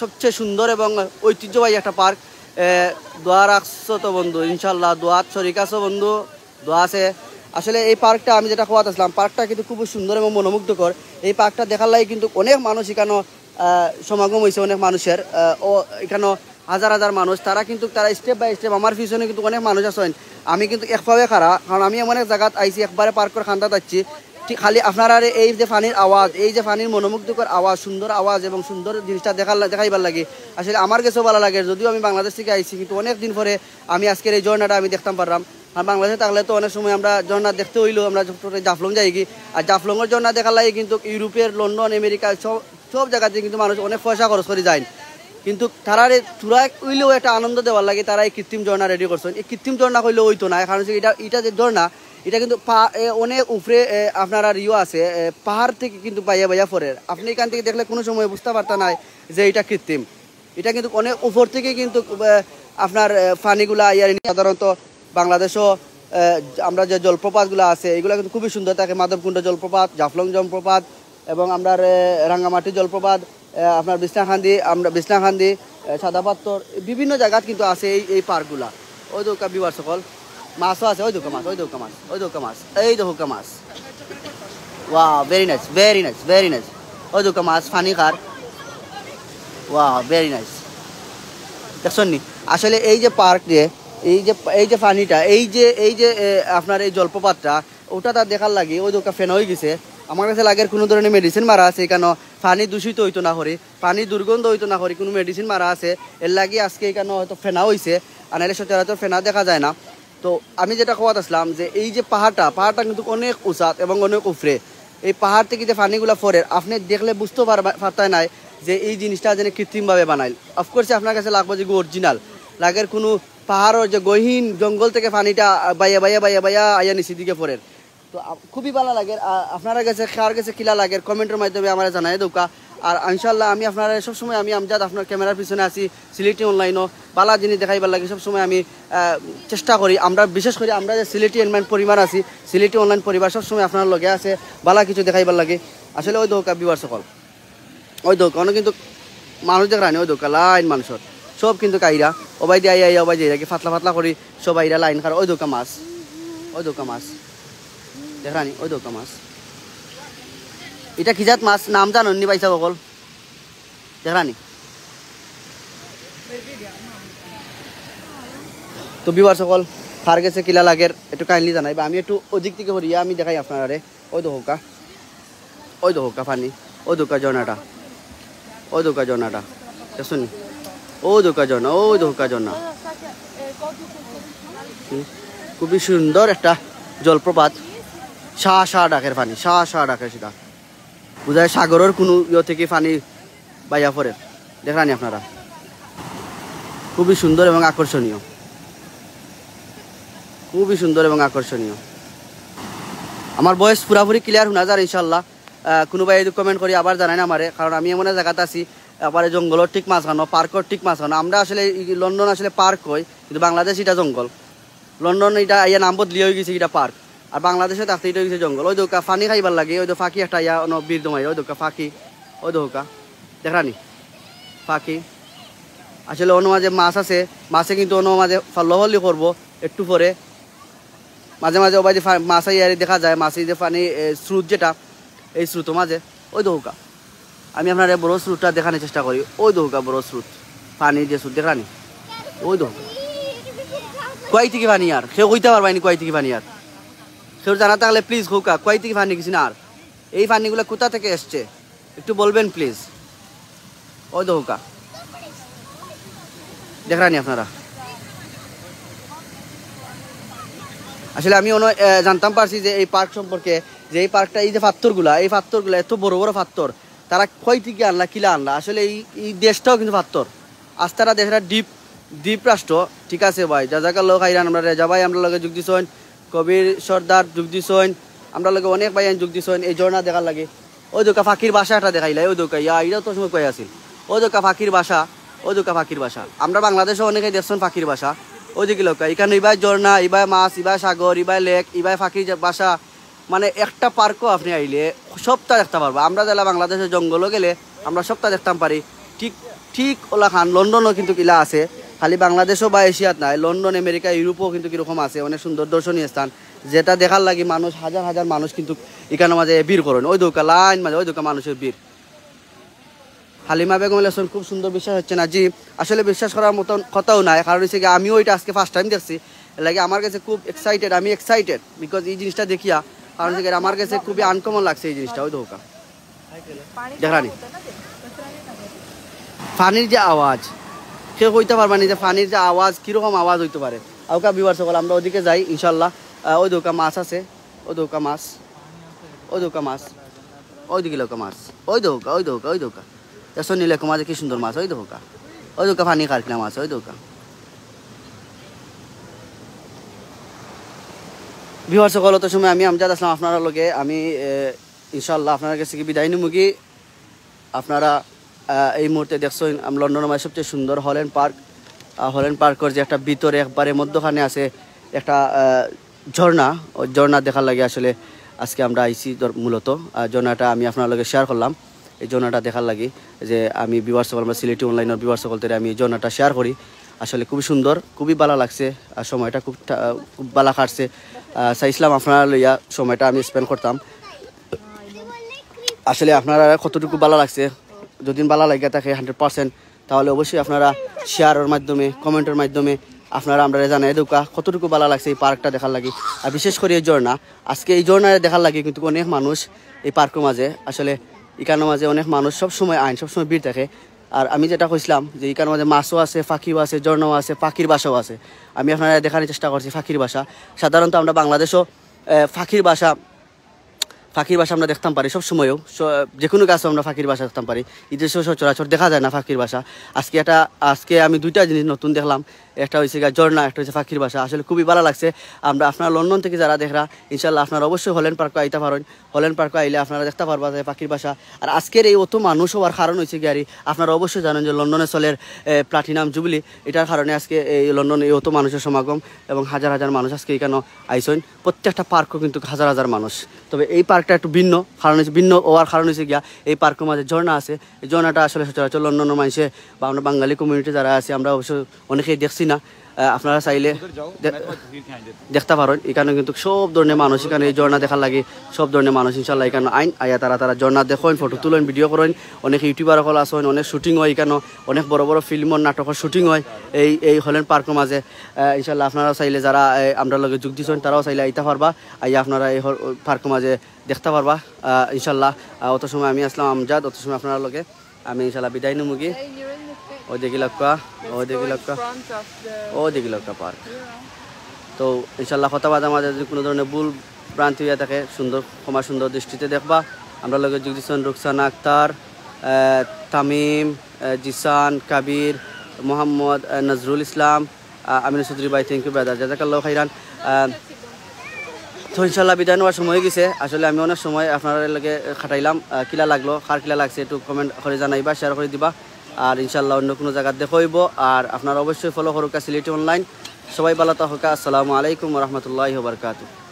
সবচেয়ে সুন্দর এবং ঐতিহ্যবাহী একটা পার্ক। আহ, দোয়া রাখছো তো বন্ধু, ইনশাল্লাহ দোয়াত শরিক আছো বন্ধু, দোয়া আছে। আসলে এই পার্কটা আমি যেটা কওয়াত আসলাম, পার্কটা কিন্তু খুব সুন্দর এবং মনোমুগ্ধকর। এই পার্কটা দেখার লাগি কিন্তু অনেক মানুষ এখানে আহ, সমাগম হয়েছে অনেক মানুষের। আহ, ও এখানে হাজার হাজার মানুষ, তারা কিন্তু তারা স্টেপ বাই স্টেপ আমার পিছনে কিন্তু অনেক মানুষ আছেন। আমি কিন্তু একভাবে খাড়া, কারণ আমি এমন এক জায়গাত আইছি, একবারে পার্কর খান্দাত আছি। ঠিক খালি আপনারা এই যে পানির আওয়াজ, এই যে পানির মনোমুগ্ধকর আওয়াজ, সুন্দর আওয়াজ এবং সুন্দর জিনিসটা দেখার লা- দেখাইবার লাগি আসলে আমার কাছেও ভালো লাগে। যদিও আমি বাংলাদেশ থেকে আইছি, কিন্তু অনেক দিন পরে আমি আজকের এই ঝর্ণাটা আমি দেখতাম পারলাম। আর বাংলাদেশে থাকলে তো অনেক সময় আমরা ঝর্ণা দেখতে হইলেও আমরা জাফলং যাই কি, আর জাফলংয়ের ঝর্ণা দেখার লাগি কিন্তু ইউরোপের, লন্ডন, আমেরিকা, সব সব জায়গাতে কিন্তু মানুষ অনেক পয়সা খরচ করে যায়, কিন্তু তারারে থুড়া হইলেও একটা আনন্দ দেওয়ার লাগি তারা এই কৃত্রিম ঝর্ণা রেডি করছেন। এই কৃত্রিম ঝর্ণা হইলেও হইতো না, কারণ হচ্ছে এটা, এটা যে ঝর্ণা, এটা কিন্তু পা- এ, অনেক উপরে এ, আপনার আর ইয়ে আছে, এ, পাহাড় থেকে কিন্তু বাইয়া বাইয়া পড়ের। আপনি এখান থেকে দেখলে কোনো সময় বুঝতে পারতা নাই যে এটা কৃত্রিম। এটা কিন্তু অনেক উপর থেকে কিন্তু আহ, আপনার আহ, পানিগুলা ইয়ার সাধারণত বাংলাদেশও আহ, আমরা যে জলপ্রপাতগুলো আছে, এগুলো কিন্তু খুবই সুন্দর থাকে। মাধবকুণ্ড জলপ্রপাত, জাফলং জলপ্রপাত এবং আমরা আহ, রাঙ্গামাটি জলপ্রপাত, আহ, আপনার বিছনাকান্দি, আমরা বিছনাকান্দি, আহ, সাদা পাথর, বিভিন্ন জায়গাত কিন্তু আছে এই এই পার্কগুলা। ওই দোকা ভিউয়ার সকল, মাছও আছে, ওই দোকা মাছ, ওই দোকা মাছ, ওই দোকা মাছ, এই দোকা মাছ। ওয়া, very nice, very nice, very nice. ওই দোকা মাছ, পানি খার। ওয়া, ভেরি নাইস। দেখছেন নি? আসলে এই যে পার্ক যে, এই যে, এই যে পানিটা, এই যে, এই যে এ, আপনার এই জলপ্রপাতটা, ওটা তার দেখার লাগি ওই দোকা ফেনা হয়ে গেছে। আমার কাছে লাগের কোনো ধরনের মেডিসিন মারা আছে এখানে, পানি দূষিত হইতো না করি, পানি দুর্গন্ধ হইতো না করি, কোনো মেডিসিন মারা আছে, এর লাগি আজকে এখানে হয়তো ফেনা হইছে, আর নাহলে সচরাচর ফেনা দেখা যায় না। তো আমি যেটা কওয়াত আসলাম যে এই যে পাহাড়টা, পাহাড়টা কিন্তু অনেক উঁচাত এবং অনেক উপরে। এই পাহাড় থেকে যে পানিগুলা পড়ের, আপনি দেখলে বুঝতে পারবা- পারতায় নাই যে এই জিনিসটা যেন কৃত্রিমভাবে বানাইল। অফকোর্স আপনার কাছে লাগবে যে অরিজিনাল, লাগের কোনো পাহাড়ের যে গহীন জঙ্গল থেকে পানিটা বাইয়া বাইয়া বাইয়া বাইয়া আইয়া নিচের দিকে পড়ের। তো আ, খুবই ভালো লাগে। আ, আপনারা গেছে, কার গেছে কিলা লাগে, কমেন্টের মাধ্যমে আমরা জানাই দৌকা। আর ইনশাল্লাহ আমি আপনারা সবসময়, আমি আমজাদ আপনার ক্যামেরার পিছনে আছি, সিলেটি অনলাইনও বালা জিনিস দেখাইবার লাগি সবসময় আমি আহ, চেষ্টা করি। আমরা বিশেষ করে আমরা যে সিলেটি অনলাইন পরিবার আছি, সিলেটি অনলাইন পরিবার সবসময় আপনার লগে আছে, বালা কিছু দেখাইবার লাগি। আসলে ওই দৌকা ভিউয়ার সকল, ওই দৌকা অনেক কিন্তু মানুষ দেখরানি, ওই দৌকা লাইন মানুষের, সব কিন্তু কাইরা ওবাই দিয়ে আইয়া আইয়া ওবাই দিয়ে কি পাতলা পাতলা করি সব আইরা লাইন খারা। ওই দৌকা মাছ, ওই দৌকা মাছ দেখরানি, ওই দৌকা মাছ। এটা কি জাত মাছ নাম জানেননি ভাইসাব সকল? দেখরানি। তো ভিউয়ার্স সকল, কার গেছে কিলা লাগের একটু কাইন্ডলি জানাইবা। আমি একটু ওদিক থেকে হরিয়া আমি দেখাই আপনারারে। ওই দেখউক্কা, ওই দেখউক্কা পানি, ওই দেখউক্কা ঝর্ণাটা, ওই দেখউক্কা ঝর্ণাটা, দেখছইন নি? ওই দেখউক্কা ঝর্ণা, ওই দেখউক্কা ঝর্ণা। হুম, খুবই সুন্দর একটা জলপ্রপাত। শা শা ডাকের পানি, শা শা ডাকের সেটা। বুঝায় সাগরর কুনু ইয়ে থেকে পানি বাইয়া পড়ের। দেখরা নি আপনারা, খুবই সুন্দর এবং আকর্ষণীয়, খুবই সুন্দর এবং আকর্ষণীয়। আমার ভয়েস পুরাপুরি ক্লিয়ার হুনা যার ইনশাল্লাহ। আহ, কুনু ভাই যদি কমেন্ট করি আবার জানাইন আমারে, কারণ আমি এমন এক জাগাত আছি, একবারে জঙ্গলর ঠিক মাঝখানো, পার্কর ঠিক মাঝখানো। আমরা আসলে ই-, লন্ডন আসলে পার্ক কই, কিন্তু বাংলাদেশ ইটা জঙ্গল। লন্ডন ইটা আইয়া নাম বদলি অই গেছে ইটা পার্ক, আর বাংলাদেশে থাকতে ইটা অই গেছে জঙ্গল। ওই দেখউক্কা পানি খাইবার লাগি, ওই দেখউক্কা পাখি একটা আইয়া অনো ভিড় জমাইরা, ওই দেখউক্কা পাখি, ওই দেখউক্কা, দেখরা নি? পাখি। আসলে অনো মাঝে মাছ আছে, মাছে কিন্তু অনো মাঝে ফা-, লহলি করবো একটু পরে। মাঝে মাঝে ওবায়দি ফা-, মাছ আইয়া দেখা যায়, মাছে যে পানি, এ, স্রোত যেটা, এই স্রোতর মাঝে, ওই দেখউক্কা। আমি আপনারে বড় স্রোতটা দেখানোর চেষ্টা করি। ওই দেখউক্কা বড় স্রোত, পানি যে স্রোত দেখরা নি, ওই দেখউক্কা। কই থেকে পানি আর? কেউ কইতা পারবা নি কই থেকে পানি আর? কেউ জানা থাকলে প্লিজ কউক্কা, কই থেকে পানি গেছে না আর? এই পানিগুলা কোথা থেকে এসছে? একটু বলবেন প্লিজ। ওই দেখউক্কা, দেখরা নি আপনারা। আসলে আমি অনো, এ, জানতাম পারছি যে এই পার্ক সম্পর্কে, যে এই পার্কটা, এই যে পাত্থরগুলা, এই পাত্থরগুলা এত বড় বড় পাত্থর, তারা কই থেকে আনলা, কিলা আনলা? আসলে এই, এই দেশটাও কিন্তু পাত্থর, আস্তারা দেশটা দ্বীপ, দ্বীপ রাষ্ট্র। ঠিক আছে ভাই, জাজাকাল্লাহ খাইরান। আমরা রেজা ভাই আমরার লগে যোগ দিছইন, কবির সর্দার যোগ দিছইন, আমরার লগে অনেক ভাইয়াইন যোগ দিছইন এই ঝর্ণা দেখার লাগি। ওই দেখউক্কা পাখির বাসা একটা দেখাইলা, ওই দেখউক্কা, ইয়া, ইটা তো সময় কই আছিল। ওই দেখউক্কা পাখির বাসা, ওই দেখউক্কা পাখির বাসা। আমরা বাংলাদেশো অনেকে দেখছইন পাখির বাসা। ওই যে কিলা দেখউক্কা, ইখান ইবায় ঝর্ণা, ইবায় মাছ, ইবায় সাগর, ইবায় লেক, ইবায় পাখির যে বাসা, মানে একটা পার্কও আপনি আইলে সবটা দেখতা পারবা। আমরা যেলা বাংলাদেশর জঙ্গলও গেলে আমরা সবটা দেখতাম পারি। ঠিক, ঠিক ওলাখান লন্ডনও কিন্তু ইলা আছে, খালি বাংলাদেশো বা এশিয়াত নাই, লন্ডন, আমেরিকা, ইউরোপও কিন্তু কিরকম আছে, অনেক সুন্দর দর্শনীয় স্থান, যেটা দেখার লাগি মানুষ, হাজার হাজার মানুষ কিন্তু ইখানর মাঝে ভিড় করইন। ওই দেখউক্কা লাইন মাঝে, ওই দেখউক্কা মানুষের ভিড়। হালিমা বেগম লেখছইন, খুব সুন্দর, বিশ্বাস হচ্ছে না। জি, আসলে বিশ্বাস করার মতন কথাও নাই, কারণ হচ্ছে কি, আমিও এটা আজকে ফার্স্ট টাইম দেখছি, এর লাগি আমার কাছে খুব এক্সাইটেড, আমি এক্সাইটেড বিকজ এই জিনিসটা দেখিয়া, কারণ হচ্ছে কি, আমার কাছে খুবই আনকমন লাগছে এই জিনিসটা। ওই দেখউক্কা, দেখরা নি? পানির যে আওয়াজ, কেউ কইতা পারবা নি যে পানির যে আওয়াজ, কিরকম আওয়াজ হইতে পারে। আউক্কা ভিউয়ার্স সকল, আমরা ওদিকে যাই ইনশাল্লাহ। আহ, ওই দেখউক্কা মাছ আছে, ওই দেখউক্কা মাছ, ওই দেখউক্কা মাছ, ওই দেখউক্কা মাছ, ওই দেখউক্কা, ওই দেখউক্কা, ওই দেখউক্কা। দেখছইন নি লেকর মাঝে কি সুন্দর মাছ, ওই দেখউক্কা, ওই দেখউক্কা পানি কারকিলা মাছ, ওই দেখউক্কা। ভিউয়ার্স সকল, অত সময় আমি আমজাদ আছলাম আপনারার লগে। আমি, এ, ইনশাআল্লাহ আপনারার গেছ থাকি বিদায় নিমুগি। আপনারা, আহ, এই মুহূর্তে দেখছইন, আম, লন্ডনর মাঝে সবচেয়ে সুন্দর হল্যান্ড পার্ক। আহ, হল্যান্ড পার্কর যে একটা ভিতরে একবারে মধ্যখানে আছে একটা, আহ, ঝর্ণা, ওই ঝর্ণা দেখার লাগি আসলে আজকে আমরা আইছি ধর-, মূলত। আহ, ঝর্ণাটা আমি আপনারার লগে শেয়ার করলাম, এই ঝর্ণাটা দেখার লাগি যে আমি ভিউয়ার্স সকল, আমরা সিলেটি অনলাইনর ভিউয়ার্স সকলরে আমি এই ঝর্ণাটা শেয়ার করি। আসলে খুবই সুন্দর, খুবই ভালা লাগছে, আর সময়টা খুব টা-, খুব ভালা কাটছে। আহ, চাইছিলাম আপনারারে লইয়া সময়টা আমি স্পেন্ড করতাম। আসলে আপনারার কতটুকু ভালা লাগছে, যদি ভালা লাগিয়া থাকে হান্ড্রেড পার্সেন্ট, তাহলে অবশ্যই আপনারা শেয়ারর মাধ্যমে, কমেন্টর মাধ্যমে আপনারা আমরারে জানাই দেউক্কা কতটুকু ভালা লাগছে এই পার্কটা দেখার লাগি। আর বিশেষ করি এই ঝর্ণা, আজকে এই ঝর্ণা দেখার লাগি কিন্তু অনেক মানুষ এই পার্কর মাঝে, আসলে ইখানর মাঝে অনেক মানুষ সব সময় আইন, সব সময় ভিড় থাকে। আর আমি যেটা কইছিলাম যে ইখানর মাঝে মাছও আছে, পাখিও আছে, ঝর্ণাও আছে, পাখির বাসাও আছে। আমি আপনারারে দেখানোর চেষ্টা করছি পাখির বাসা। সাধারণত আমরা বাংলাদেশও, আহ, পাখির বাসা পাখির বাসা আমরা দেখতাম পারি সব সময়ও, স-, যে কোনো গাছও আমরা পাখির বাসা দেখতাম পারি। এই দেশে সচরাচর দেখা যায় না পাখির বাসা। আজকে এটা, আজকে আমি দুইটা জিনিস নতুন দেখলাম, একটা হইছে গিয়া ঝর্ণা, একটা হইছে পাখির বাসা। আসলে খুবই ভালা লাগছে। আমরা, আপনারা লন্ডন থেকে যারা দেখরা, ইনশাআল্লাহ আপনারা অবশ্যই হল্যান্ড পার্কো আইতা পারইন। হল্যান্ড পার্কো আইলে আপনারা দেখতা পারবা যে পাখির বাসা। আর আজকের এই অত মানুষ হওয়ার কারণ হইছে গিয়া, আপনারা অবশ্যই জানেন যে লন্ডনে চলের, এ, প্লাটিনাম জুবিলি, এটার কারণে আজকে এই লন্ডনে এই অত মানুষের সমাগম এবং হাজার হাজার মানুষ আজকে এখানে আইছইন। প্রত্যেকটা পার্কও কিন্তু হাজার হাজার মানুষ। তবে এই পার্কটা একটু ভিন্ন, কারণ হইছে, ভিন্ন হওয়ার কারণ হইছে গিয়া এই পার্কর মাঝে ঝর্ণা আছে। এই ঝর্ণাটা আসলে সচরাচর লন্ডনর মানষে বা আমরা বাঙালি কমিউনিটি যারা আছি, আমরা অবশ্য অনেকেই দেখছি না। আহ, আপনারা চাইলে দে- দেখতা পারইন। ইখানো কিন্তু সব ধরনের মানুষ, ইখানো এই ঝর্ণা দেখার লাগি সব ধরনের মানুষ ইনশাল্লাহ ইখানো আইন, আইয়া তারা তারা ঝর্ণা দেখইন, ফটো তুলইন, ভিডিও করইন। অনেক ইউটিউবার অকল আছইন, অনেক শুটিং অয় ইখানো, অনেক বড় বড় ফিল্মর নাটকর শুটিং অয় এই এই হল্যান্ড পার্কর মাঝে। আহ, ইনশাল্লাহ আপনারাও চাইলে যারা, আহ, আমরার লগে যোগ দিছইন তারাও চাইলে আইতা পারবা, আইয়া আপনারা এই হল- পার্কর মাঝে দেখতা পারবা। আহ, ইনশাল্লাহ, আহ, অত সময় আমি আছলাম আমজাদ, অত সময় আপনারার লগে আমি ইনশাল্লাহ বিদায় নিমুগি। ওই দেখিলাউক্কা, ওই দেখিলাউক্কা, ওই দেখিলাউক্কা পার্ক। তো ইনশাল্লাহ কথা বার্তার মাঝে যদি কোনো ধরনের ভুল ভ্রান্তি অইয়া থাকে, সুন্দর, ক্ষমা সুন্দর দৃষ্টিতে দেখবা। আমরার লগে যোগ দিছইন রুকসানা আক্তার, আহ, তামিম, আহ, জিসান, কাবির, মোহাম্মদ, আহ, নজরুল ইসলাম, আহ, আমিনুল চৌধুরী ভাই, thank you brother, জাজাকাল্লাহ খাইরান। আহ, তো ইনশাল্লাহ বিদায় নেওয়ার সময় অইগেছে। আসলে আমি অনেক সময় আপনারার লগে কাটাইলাম, আহ, কিলা লাগলো, কার কিলা লাগছে একটু কমেন্ট করি জানাইবা, শেয়ার করি দিবা। আর ইনশাল্লাহ অন্য কোনো জাগাত দেখা অইবো। আর আপনারা অবশ্যই ফলো করুক্কা সিলেটি অনলাইন। সবাই ভালা থাকুক্কা। আসসালামু আলাইকুম ওয়া রাহমাতুল্লাহি ওয়া বারাকাতুহু।